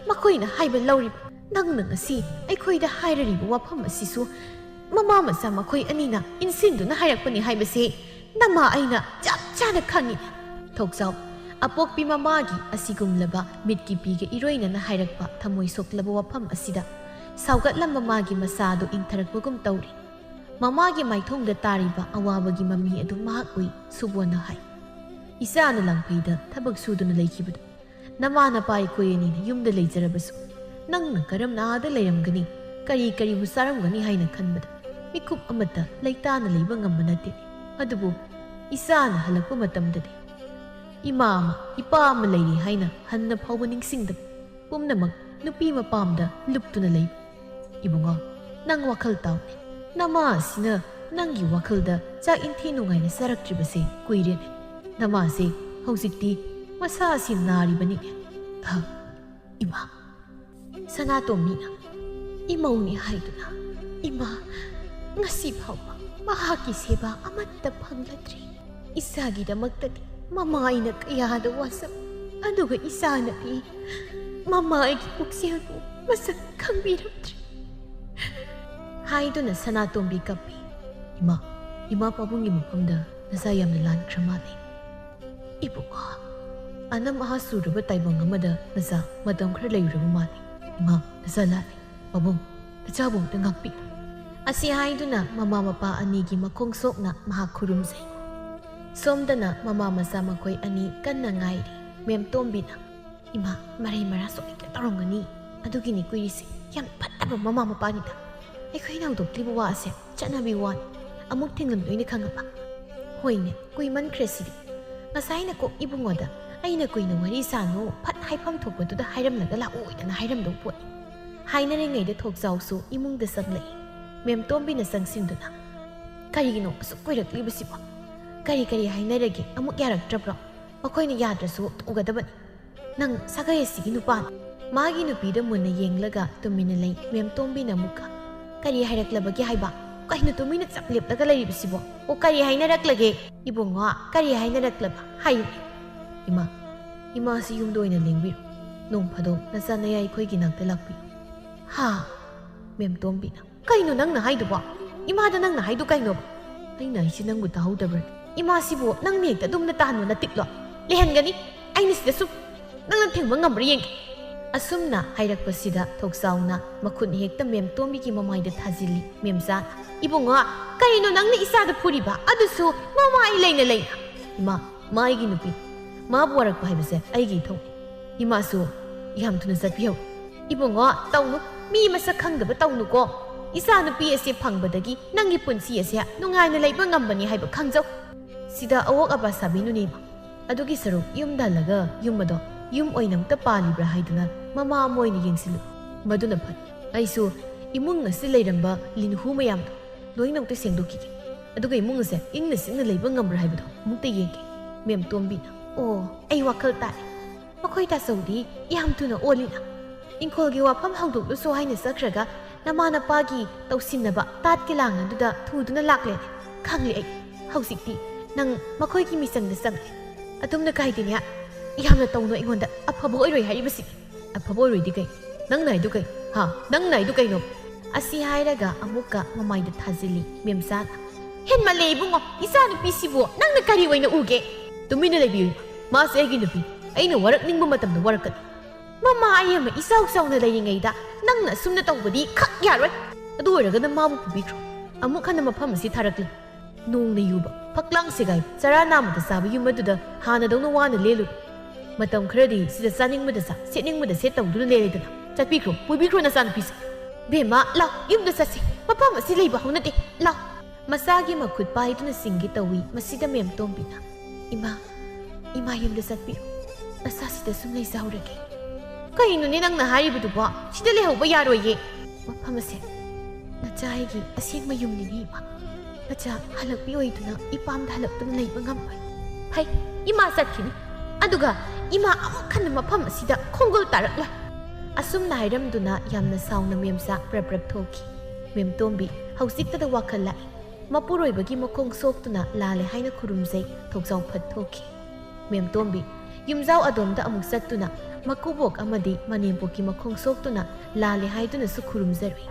ꯃꯈꯣꯏꯅ ꯍꯥꯏꯕ ꯂꯧꯔꯤꯕ, ꯅꯪꯅ ꯉꯁꯤ ꯑꯩꯈꯣꯏꯗ ꯍꯥꯏꯔꯔꯤꯕ ꯋꯥꯐꯝ ꯑꯁꯤꯁꯨ ꯃꯃꯥ ꯃꯆꯥ ꯃꯈꯣꯏ ꯑꯅꯤꯅ ꯏꯟꯁꯤꯟꯗꯨꯅ ꯍꯥꯏꯔꯛꯄꯅꯤ ꯍꯥꯏꯕꯁꯤ ꯅꯃꯥ ꯑꯩꯅ ꯆꯞ ꯆꯥꯅ ꯈꯪꯏ꯫ ꯊꯣꯛꯆꯥꯎ, ꯑꯄꯣꯛꯄꯤ ꯃꯃꯥꯒꯤ ꯑꯁꯤꯒꯨꯝꯂꯕ ꯃꯤꯠꯀꯤ ꯄꯤꯒ ꯏꯔꯣꯏꯅꯅ ꯍꯥꯏꯔꯛꯄ ꯊꯃꯣꯏ ꯁꯣꯛꯂꯕ ꯋꯥꯐꯝ ꯑꯁꯤꯗ ꯁꯥꯎꯒꯠꯂꯝꯕ ꯃꯥꯒꯤ ꯃꯆꯥꯗꯨ ꯏꯪꯊꯔꯛꯄꯒꯨꯝ ꯇꯧꯔꯤ꯫ ꯃꯃꯥꯒꯤ ꯃꯥꯏꯊꯣꯡꯗ ꯇꯥꯔꯤꯕ ꯑꯋꯥꯕꯒꯤ ꯃꯃꯤ ꯑꯗꯨ ꯃꯍꯥꯛ ꯎꯏ꯫ ꯁꯨꯕꯣꯟꯅ ꯍꯥꯏ, ꯏꯆꯥꯅ ꯂꯥꯡꯐꯩꯗ ꯊꯕꯛ ꯁꯨꯗꯨꯅ ꯂꯩꯈꯤꯕꯗꯨ ꯅꯃꯥ ꯅꯄꯥ ꯑꯩꯈꯣꯏ ꯑꯅꯤꯅ ꯌꯨꯝꯗ ꯂꯩꯖꯔꯕꯁꯨ ꯅꯪꯅ ꯀꯔꯝꯅ ꯑꯥꯗ ꯂꯩꯔꯝꯒꯅꯤ, ꯀꯔꯤ ꯀꯔꯤꯕꯨ ꯆꯥꯔꯝꯒꯅꯤ ꯍꯥꯏꯅ ꯈꯟꯕꯗ ꯃꯤꯀꯨꯞ ꯑꯃꯠꯇ ꯂꯩꯇꯥꯅ ꯂꯩꯕ ꯉꯝꯕ ꯅꯠꯇꯦ꯫ ꯑꯗꯨꯕꯨ ꯏꯆꯥꯅ ꯍꯜꯂꯛꯄ ꯃꯇꯝꯗꯗꯤ ꯏꯃꯥ ꯑꯃ, ꯏꯄꯥ ꯑꯃ ꯂꯩꯔꯤ ꯍꯥꯏꯅ ꯍꯟꯅ ꯐꯥꯎꯕ ꯅꯤꯡꯁꯤꯡꯗꯕ, ꯄꯨꯝꯅꯃꯛ ꯅꯨꯄꯤ ꯃꯄꯥꯝꯗ ꯂꯨꯞꯇꯨꯅ ꯂꯩꯕ꯫ ꯏꯕꯨꯡꯉꯣ, ꯅꯪ ꯋꯥꯈꯜ ꯇꯥꯎꯅꯦ꯫ ꯅꯃꯥ ꯑꯁꯤꯅ ꯅꯪꯒꯤ ꯋꯥꯈꯜꯗ ꯆꯥꯛ ꯏꯟꯊꯤ ꯅꯨꯡꯉꯥꯏꯅ ꯆꯥꯔꯛꯇ꯭ꯔꯤꯕꯁꯦ ꯀꯨꯏꯔꯦꯅꯦ꯫ ꯅꯃꯥꯁꯦ ꯍꯧꯖꯤꯛꯇꯤ ꯃꯁꯥ ꯑꯁꯤ ꯅꯥꯔꯤꯕꯅꯤꯅꯦ꯫ ꯑ, ꯏꯃꯥ꯫ ꯁꯅꯥꯇꯣꯝꯕꯤꯅ ꯏꯃꯧꯅꯤ ꯍꯥꯏꯗꯨꯅ ꯏꯃꯥ ꯉꯁꯤ ꯐꯥꯎꯕ ꯃꯍꯥꯛꯀꯤ ꯁꯦꯕꯥ ꯑꯃꯠꯇ ꯐꯪꯂꯗ꯭ꯔꯤ꯫ ꯏꯆꯥꯒꯤꯗꯃꯛꯇꯗꯤ ꯃꯃꯥ ꯑꯩꯅ ꯀꯌꯥꯗ ꯋꯥꯖꯕ, ꯑꯗꯨꯒ ꯏꯆꯥꯅꯗꯤ ꯃꯃꯥ ꯑꯩꯒꯤ ꯄꯨꯛꯆꯦꯜꯕꯨ ꯃꯁꯛ ꯈꯪꯕꯤꯔꯝꯗ꯭ꯔꯤ ꯍꯥꯏꯗꯨꯅ ꯁꯅꯥꯇꯣꯝꯕꯤ ꯀꯞꯄꯤ꯫ ꯏꯃꯥ, ꯏꯃꯥ ꯄꯥꯕꯨꯡꯒꯤ ꯃꯐꯝꯗ ꯅꯆꯥ ꯌꯥꯝꯅ ꯂꯥꯟꯈ꯭ꯔ ꯃꯥꯜꯂꯦ꯫ ꯏꯕꯨꯡꯉꯣ, ꯑꯅꯝ ꯑꯍꯥ ꯁꯨꯔꯕ ꯇꯥꯏꯕꯪ ꯑꯃꯗ ꯅꯆꯥ ꯃꯇꯝ ꯈꯔ ꯂꯩꯔꯨꯔꯕ ꯃꯥꯜꯂꯤ꯫ ꯏꯃꯥ, ꯅꯆꯥ ꯂꯥꯛꯂꯦ꯫ ꯄꯥꯕꯨꯡ, ꯅꯆꯥꯕꯨ ꯑꯝꯇ ꯉꯥꯛꯄꯤ꯫ ꯑꯁꯤ ꯍꯥꯏꯗꯨꯅ ꯃꯃꯥ ꯃꯄꯥ ꯑꯅꯤꯒꯤ ꯃꯈꯣꯡ ꯁꯣꯛꯅ ꯃꯍꯥꯛ ꯈꯨꯔꯨꯝꯖꯩ꯫ ꯁꯣꯝꯗꯅ ꯃꯃꯥ ꯃꯆꯥ ꯃꯈꯣꯏ ꯑꯅꯤ ꯀꯟꯅ ꯉꯥꯏꯔꯤ꯫ ꯃꯦꯝꯇꯣꯝꯕꯤꯅ, "ꯏꯃꯥ, ꯃꯔꯩ ꯃꯔꯥ ꯁꯣꯏꯗ ꯇꯧꯔꯝꯒꯅꯤ꯫ ꯑꯗꯨꯒꯤꯅꯤ ꯀꯨꯏꯔꯤꯁꯦ꯫ ꯌꯥꯝ ꯐꯠꯇꯕ ꯃꯃꯥ ꯃꯄꯥꯅꯤꯗ꯫ ꯑꯩꯈꯣꯏꯅ ꯍꯧꯗꯣꯛꯂꯤꯕ ꯋꯥ ꯑꯁꯦ ꯆꯠꯅꯕꯤ ꯋꯥꯅꯤ꯫ ꯑꯃꯨꯛ ꯊꯦꯡꯂꯝꯗꯣꯏꯅꯤ ꯈꯪꯉꯕ?" "ꯍꯣꯏꯅꯦ, ꯀꯨꯏꯃꯟꯈ꯭ꯔꯦ ꯁꯤꯗꯤ꯫ ꯉꯁꯥꯏꯅ ꯀꯣꯛ ꯏꯕꯨꯡꯉꯣꯗ ꯑꯩꯅ ꯀꯨꯏꯅ ꯋꯥꯔꯤ ꯁꯥꯅꯨ, ꯐꯠ ꯍꯥꯏꯐꯝ ꯊꯣꯛꯄꯗꯨꯗ ꯍꯥꯏꯔꯝꯂꯒ ꯂꯥꯛꯑꯣꯏꯗꯅ ꯍꯥꯏꯔꯝꯗꯧ ꯄꯣꯠꯅꯤ꯫" ꯍꯥꯏꯅꯔꯤꯉꯩꯗ ꯊꯣꯛꯆꯥꯎꯁꯨ ꯏꯃꯨꯡꯗ ꯆꯪꯂꯛꯏ꯫ ꯃꯦꯝꯇꯣꯝꯕꯤꯅ ꯆꯪꯁꯤꯟꯗꯨꯅ, "ꯀꯔꯤꯒꯤꯅꯣ ꯑꯁꯨꯛ ꯀꯨꯏꯔꯛꯂꯤꯕꯁꯤꯕꯣ? ꯀꯔꯤ ꯀꯔꯤ ꯍꯥꯏꯅꯔꯒꯦ? ꯑꯃꯨꯛ ꯌꯥꯔꯛꯇ꯭ꯔꯕ꯭ꯔꯣ? ꯃꯈꯣꯏꯅ ꯌꯥꯗ꯭ꯔꯁꯨ ꯇꯧꯒꯗꯕꯅꯤ꯫ ꯅꯪ ꯁꯥꯒꯩ ꯑꯁꯤꯒꯤ ꯅꯨꯄꯥꯅꯤ꯫" ꯃꯥꯒꯤ ꯅꯨꯄꯤꯗ ꯃꯨꯟꯅ ꯌꯦꯡꯂꯒ ꯇꯨꯃꯤꯟꯅ ꯂꯩ ꯃꯦꯝꯇꯣꯝꯕꯤꯅ ꯑꯃꯨꯛꯀ꯫ "ꯀꯔꯤ ꯍꯥꯏꯔꯛꯂꯕꯒꯦ ꯍꯥꯏꯕ? ꯀꯩꯅꯣ ꯇꯨꯃꯤꯟꯅ ꯆꯞ ꯂꯦꯞꯂꯒ ꯂꯩꯔꯤꯕꯁꯤꯕꯣ? ꯑꯣ, ꯀꯔꯤ ꯍꯥꯏꯅꯔꯛꯂꯒꯦ? ꯏꯕꯨꯡꯉꯣ, ꯀꯔꯤ ꯍꯥꯏꯅꯔꯛꯂꯕ? ꯍꯥꯏꯌꯨ꯫" "ꯏꯃꯥ, ꯏꯃꯥꯁꯤ ꯌꯨꯝꯗ ꯑꯣꯏꯅ ꯂꯦꯡꯕꯤꯔꯣ꯫ ꯅꯣꯡ ꯐꯥꯗꯣꯛ ꯅꯆꯥ ꯅꯌꯥꯏ ꯑꯩꯈꯣꯏꯒꯤ ꯅꯥꯛꯇ ꯂꯥꯛꯄꯤꯌꯨ꯫" "ꯍꯥ?" ꯃꯦꯝꯇꯣꯝꯕꯤꯅ, "ꯀꯩꯅꯣ ꯅꯪꯅ ꯍꯥꯏꯗꯨꯕꯣ? ꯏꯃꯥꯗ ꯅꯪꯅ ꯍꯥꯏꯗꯨ ꯀꯩꯅꯣꯕ?" "ꯑꯩꯅ ꯍꯥꯏꯁꯤ ꯅꯪꯕꯨ ꯇꯥꯍꯧꯗꯕ꯭ꯔꯅꯦ? ꯏꯃꯥꯁꯤꯕꯨ ꯅꯪꯅ ꯍꯦꯛꯇ ꯑꯗꯨꯝꯅ ꯇꯥꯍꯟꯕ ꯅꯇꯤꯛꯂꯣ? ꯂꯩꯍꯟꯒꯅꯤ꯫ ꯑꯩꯅ ꯁꯤꯗ ꯁꯨꯝ ꯅꯪꯅ ꯊꯤꯡꯕ ꯉꯝꯕ꯭ꯔꯥ ꯌꯦꯡꯒꯦ꯫" ꯑꯁꯨꯝꯅ ꯍꯥꯏꯔꯛꯄꯁꯤꯗ ꯊꯣꯛꯆꯥꯎꯅ ꯃꯈꯨꯠ ꯍꯦꯛꯇ ꯃꯦꯝꯇꯣꯝꯕꯤꯒꯤ ꯃꯃꯥꯏꯗ ꯊꯥꯖꯤꯜꯂꯤ꯫ ꯃꯦꯝꯆꯥꯅ, "ꯏꯕꯨꯡꯉꯣ, ꯀꯔꯤꯅꯣ ꯅꯪꯅ ꯏꯆꯥꯗ ꯐꯨꯔꯤꯕ? ꯑꯗꯨꯁꯨ ꯃꯃꯥꯏ ꯂꯩꯅ ꯂꯩꯅ?" "ꯏꯃꯥ, ꯃꯥꯒꯤ ꯅꯨꯄꯤ꯫ ꯃꯥꯕꯨ ꯋꯥꯔꯛꯄ ꯍꯥꯏꯕꯁꯦ ꯑꯩꯒꯤ ꯏꯊꯧꯅꯤ꯫" ꯏꯃꯥꯁꯨ ꯌꯥꯝ ꯊꯨꯅ ꯆꯠꯄꯤꯍꯧꯏ꯫ "ꯏꯕꯨꯡꯉꯣ, ꯇꯧꯅꯨ꯫ ꯃꯤ ꯃꯁꯛ ꯈꯪꯗꯕ ꯇꯧꯅꯨꯀꯣ꯫ ꯏꯆꯥ ꯅꯨꯄꯤ ꯑꯁꯤ ꯐꯪꯕꯗꯒꯤ ꯅꯪꯒꯤ ꯄꯨꯟꯁꯤ ꯑꯁꯦ ꯅꯨꯡꯉꯥꯏꯅ ꯂꯩꯕ ꯉꯝꯕꯅꯤ ꯍꯥꯏꯕ ꯈꯪꯖꯧ꯫ ꯁꯤꯗ ꯑꯋꯣꯛ ꯑꯄꯥ ꯁꯥꯕꯤꯅꯨꯅꯦ, ꯏꯃꯥ꯫ ꯑꯗꯨꯒꯤ ꯁꯔꯨꯛ ꯌꯨꯝꯗ ꯍꯜꯂꯒ ꯌꯨꯝ ꯑꯗꯣ ꯌꯨꯝ ꯑꯣꯏꯅ ꯑꯃꯨꯛꯇ ꯄꯥꯜꯂꯤꯕ꯭ꯔꯥ ꯍꯥꯏꯗꯨꯅ ꯃꯃꯥ ꯑꯃ ꯑꯣꯏꯅ ꯌꯦꯡꯁꯤꯜꯂꯨ꯫ ꯃꯗꯨꯅ ꯐꯩ꯫ ꯑꯩꯁꯨ ꯏꯃꯨꯡ ꯑꯁꯤ ꯂꯩꯔꯝꯕ ꯂꯤꯟꯍꯨ ꯃꯌꯥꯝꯗꯣ ꯂꯣꯏꯅ ꯑꯃꯨꯛꯇ ꯁꯦꯡꯗꯣꯛꯈꯤꯒꯦ꯫ ꯑꯗꯨꯒ ꯏꯃꯨꯡ ꯑꯁꯦ ꯏꯪꯅ ꯆꯤꯛꯅ ꯂꯩꯕ ꯉꯝꯕ꯭ꯔꯥ ꯍꯥꯏꯕꯗꯣ ꯑꯃꯨꯛꯇ ꯌꯦꯡꯒꯦ꯫" ꯃꯦꯝꯇꯣꯝꯕꯤꯅ, "ꯑꯣ, ꯑꯩ ꯋꯥꯈꯜ ꯇꯥꯔꯦ꯫ ꯃꯈꯣꯏ ꯇꯥꯆꯧꯗꯤ ꯌꯥꯝ ꯊꯨꯅ ꯑꯣꯜꯂꯤꯅ꯫ ꯏꯪꯈꯣꯜꯒꯤ ꯋꯥꯐꯝ ꯍꯧꯗꯣꯛꯂꯨꯁꯣ ꯍꯥꯏꯅ ꯆꯠꯈ꯭ꯔꯒ ꯅꯃꯥ ꯅꯄꯥꯒꯤ ꯇꯧꯁꯤꯟꯅꯕ ꯇꯥꯠꯀꯤ ꯂꯥꯡ ꯑꯗꯨꯗ ꯊꯨꯗꯨꯅ ꯂꯥꯛꯂꯦꯅꯦ꯫ ꯈꯪꯂꯦ ꯑꯩ꯫ ꯍꯧꯖꯤꯛꯇꯤ ꯅꯪ ꯃꯈꯣꯏꯒꯤ ꯃꯤꯆꯪꯗ ꯆꯪꯂꯦ꯫ ꯑꯗꯨꯝꯅ ꯀꯥꯏꯗꯦꯅꯦ꯫ ꯌꯥꯝꯅ ꯇꯧꯅꯨ ꯑꯩꯉꯣꯟꯗ꯫ ꯑꯐꯕ ꯑꯣꯏꯔꯣꯏ ꯍꯥꯏꯔꯤꯕꯁꯤ꯫" "ꯑꯐꯕ ꯑꯣꯏꯔꯣꯏꯗꯤ ꯀꯩ? ꯅꯪꯅ ꯍꯥꯏꯗꯨ ꯀꯩ? ꯍꯥ? ꯅꯪꯅ ꯍꯥꯏꯗꯨ ꯀꯩꯅꯣ?" ꯑꯁꯤ ꯍꯥꯏꯔꯒ ꯑꯃꯨꯛꯀ ꯃꯃꯥꯏꯗ ꯊꯥꯖꯤꯜꯂꯤ ꯃꯦꯝꯆꯥꯅ꯫ "ꯍꯦꯟꯃꯜꯂꯦ ꯏꯕꯨꯡꯉꯣ, ꯏꯆꯥ ꯅꯨꯄꯤꯁꯤꯕꯨ ꯅꯪꯅ ꯀꯔꯤ ꯑꯣꯏꯅ ꯎꯒꯦ?" "ꯇꯨꯃꯤꯟꯅ ꯂꯩꯕꯤꯌꯨ ꯏꯃꯥ, ꯃꯥꯁꯦ ꯑꯩꯒꯤ ꯅꯨꯄꯤ꯫ ꯑꯩꯅ ꯋꯥꯔꯛꯅꯤꯡꯕ ꯃꯇꯝꯗ ꯋꯥꯔꯛꯀꯅꯤ꯫ ꯃꯃꯥ ꯑꯩ ꯑꯃ ꯏꯆꯥꯎ ꯆꯥꯎꯅ ꯂꯩꯔꯤꯉꯩꯗ ꯅꯪꯅ ꯑꯁꯨꯝꯅ ꯇꯧꯕꯗꯤ ꯈꯛ ꯌꯥꯔꯣꯏ꯫ ꯑꯗꯨ ꯑꯣꯏꯔꯒꯅ ꯃꯥꯕꯨ ꯄꯨꯕꯤꯈ꯭ꯔꯣ꯫ ꯑꯃꯨꯛ ꯍꯟꯅ ꯃꯐꯝ ꯑꯁꯤ ꯊꯥꯔꯛꯂꯤ꯫ ꯅꯣꯡꯅ ꯌꯨꯕ, ꯐꯛꯂꯥꯡ ꯁꯦꯒꯥꯏꯕ, ꯆꯔꯥ ꯅꯥꯝꯃꯗ ꯆꯥꯕ ꯌꯨꯝ ꯑꯗꯨꯗ ꯍꯥꯟꯅꯗꯧꯅ ꯋꯥꯅ ꯂꯦꯜꯂꯨꯔꯦ꯫ ꯃꯇꯝ ꯈꯔꯗꯤ ꯁꯤꯗ ꯆꯥꯅꯤꯡꯕꯗ ꯆꯥ, ꯁꯦꯠꯅꯤꯡꯕꯗ ꯁꯦꯠ ꯇꯧꯗꯨꯅ ꯂꯦꯜꯂꯦꯗꯅ꯫ ꯆꯠꯄꯤꯈ꯭ꯔꯣ, ꯄꯨꯕꯤꯈ꯭ꯔꯣ ꯅꯆꯥꯅꯨꯄꯤꯁꯦ꯫ ꯕꯦꯝꯃ, ꯂꯥꯎ, ꯌꯨꯝꯗ ꯆꯠꯁꯤ꯫ ꯃꯐꯝ ꯑꯁꯤ ꯂꯩꯕ ꯍꯧꯅꯗꯦ꯫ ꯂꯥꯎ꯫ ꯃꯆꯥꯒꯤ ꯃꯈꯨꯠ ꯄꯥꯏꯗꯨꯅ ꯆꯤꯡꯒꯦ ꯇꯧꯏ꯫ ꯃꯁꯤꯗ ꯃꯦꯝꯇꯣꯝꯕꯤꯅ, "ꯏꯃꯥ, ꯏꯃꯥ ꯌꯨꯝꯗ ꯆꯠꯄꯤꯌꯨ꯫ ꯅꯆꯥꯁꯤꯗ ꯁꯨꯝ ꯂꯩꯖꯍꯧꯔꯒꯦ꯫" "ꯀꯩꯅꯣꯅꯦ ꯅꯪꯅ ꯍꯥꯏꯔꯤꯕꯗꯨꯕꯣ? ꯁꯤꯗ ꯂꯩꯍꯧꯕ ꯌꯥꯔꯣꯏꯌꯦ꯫ ꯃꯐꯝ ꯑꯁꯦ ꯅꯆꯥ ꯑꯩꯒꯤ ꯑꯁꯦꯡꯕ ꯌꯨꯝꯅꯤꯅꯦ ꯏꯃꯥ꯫ ꯅꯆꯥ ꯍꯜꯂꯛꯄꯤꯔꯣꯏꯗꯨꯅ ꯏꯄꯥꯝꯗ ꯍꯜꯂꯛꯇꯨꯅ ꯂꯩꯕ ꯉꯝꯂꯣꯏ꯫" "ꯐꯩ, ꯏꯃꯥ ꯆꯠꯈꯤꯅꯤ꯫ ꯑꯗꯨꯒ ꯏꯃꯥ ꯑꯃꯨꯛ ꯍꯟꯅ ꯃꯐꯝ ꯑꯁꯤꯗ ꯈꯣꯡꯒꯨꯜ ꯇꯥꯔꯛꯂꯣꯏ꯫" ꯑꯁꯨꯝꯅ ꯍꯥꯏꯔꯝꯗꯨꯅ ꯌꯥꯝꯅ ꯁꯥꯎꯅ ꯃꯦꯝꯆꯥ ꯄ꯭ꯔꯞ ꯄ꯭ꯔꯞ ꯊꯣꯛꯈꯤ꯫ ꯃꯦꯝꯇꯣꯝꯕꯤ ꯍꯧꯖꯤꯛꯇꯗ ꯋꯥꯈꯜ ꯂꯥꯛꯏ꯫ ꯃꯄꯨꯔꯣꯏꯕꯒꯤ ꯃꯈꯣꯡ ꯁꯣꯛꯇꯨꯅ ꯂꯥꯜꯂꯦ ꯍꯥꯏꯅ ꯈꯨꯔꯨꯝꯖꯩ, ꯊꯣꯛꯆꯥꯎ ꯐꯠ ꯊꯣꯛꯈꯤ꯫ ꯃꯦꯝꯇꯣꯝꯕꯤ ꯌꯨꯝꯖꯥꯎ ꯑꯗꯣꯝꯗ ꯑꯃꯨꯛ ꯆꯠꯇꯨꯅ ꯃꯀꯨꯕꯣꯛ ꯑꯃꯗꯤ ꯃꯅꯦꯝꯕꯣꯛꯀꯤ ꯃꯈꯣꯡ ꯁꯣꯛꯇꯨꯅ ꯂꯥꯜꯂꯦ ꯍꯥꯏꯗꯨꯅꯁꯨ ꯈꯨꯔꯨꯝꯖꯔꯨꯏ꯫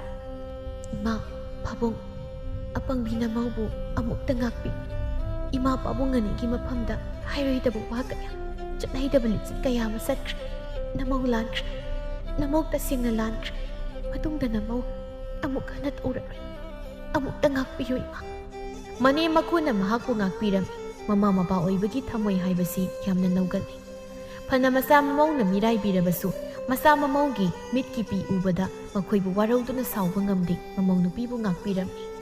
"ꯏꯃꯥ, ꯄꯥꯕꯨꯡ, ꯑꯄꯪꯕꯤ ꯅꯃꯧꯕꯨ ꯑꯃꯨꯛꯇ ꯉꯥꯛꯄꯤ꯫ ꯏꯃꯥ ꯄꯥꯕꯨꯡ ꯑꯅꯤꯒꯤ ꯃꯐꯝꯗ ꯍꯥꯏꯔꯣꯏꯗꯕ ꯋꯥ ꯀꯌꯥ, ꯆꯠꯅꯩꯗꯕ ꯂꯤꯆꯠ ꯀꯌꯥ ꯑꯃ ꯆꯠꯈ꯭ꯔꯦ꯫ ꯅꯃꯧ ꯂꯥꯟꯈ꯭ꯔꯦ꯫ ꯅꯃꯧ ꯇꯁꯦꯡꯅ ꯂꯥꯟꯈ꯭ꯔꯦ꯫ ꯃꯇꯨꯡꯗ ꯅꯃꯧ ꯑꯃꯨꯛ ꯍꯟꯅ ꯇꯧꯔꯔꯣꯏ꯫ ꯑꯃꯨꯛꯇ ꯉꯥꯛꯄꯤꯌꯨ ꯏꯃꯥ꯫" ꯃꯅꯦꯝ ꯃꯀꯨꯅ ꯃꯍꯥꯛꯄꯨ ꯉꯥꯛꯄꯤꯔꯝꯃꯤ꯫ ꯃꯃꯥ ꯃꯄꯥ ꯑꯣꯏꯕꯒꯤ ꯊꯃꯣꯏ ꯍꯥꯏꯕꯁꯤ ꯌꯥꯝꯅ ꯅꯧꯒꯜꯂꯤ꯫ ꯐꯅ ꯃꯆꯥ ꯃꯃꯧꯅ ꯃꯤꯔꯥꯏꯕꯤꯔꯕꯁꯨ, ꯃꯆꯥ ꯃꯃꯧꯒꯤ ꯃꯤꯠꯀꯤ ꯄꯤ ꯎꯕꯗ ꯃꯈꯣꯏꯕꯨ ꯋꯥꯔꯧꯗꯨꯅ ꯁꯥꯎꯕ ꯉꯝꯗꯦ꯫ ꯃꯃꯧ ꯅꯨꯄꯤꯕꯨ ꯉꯥꯛꯄꯤꯔꯝꯃꯤ꯫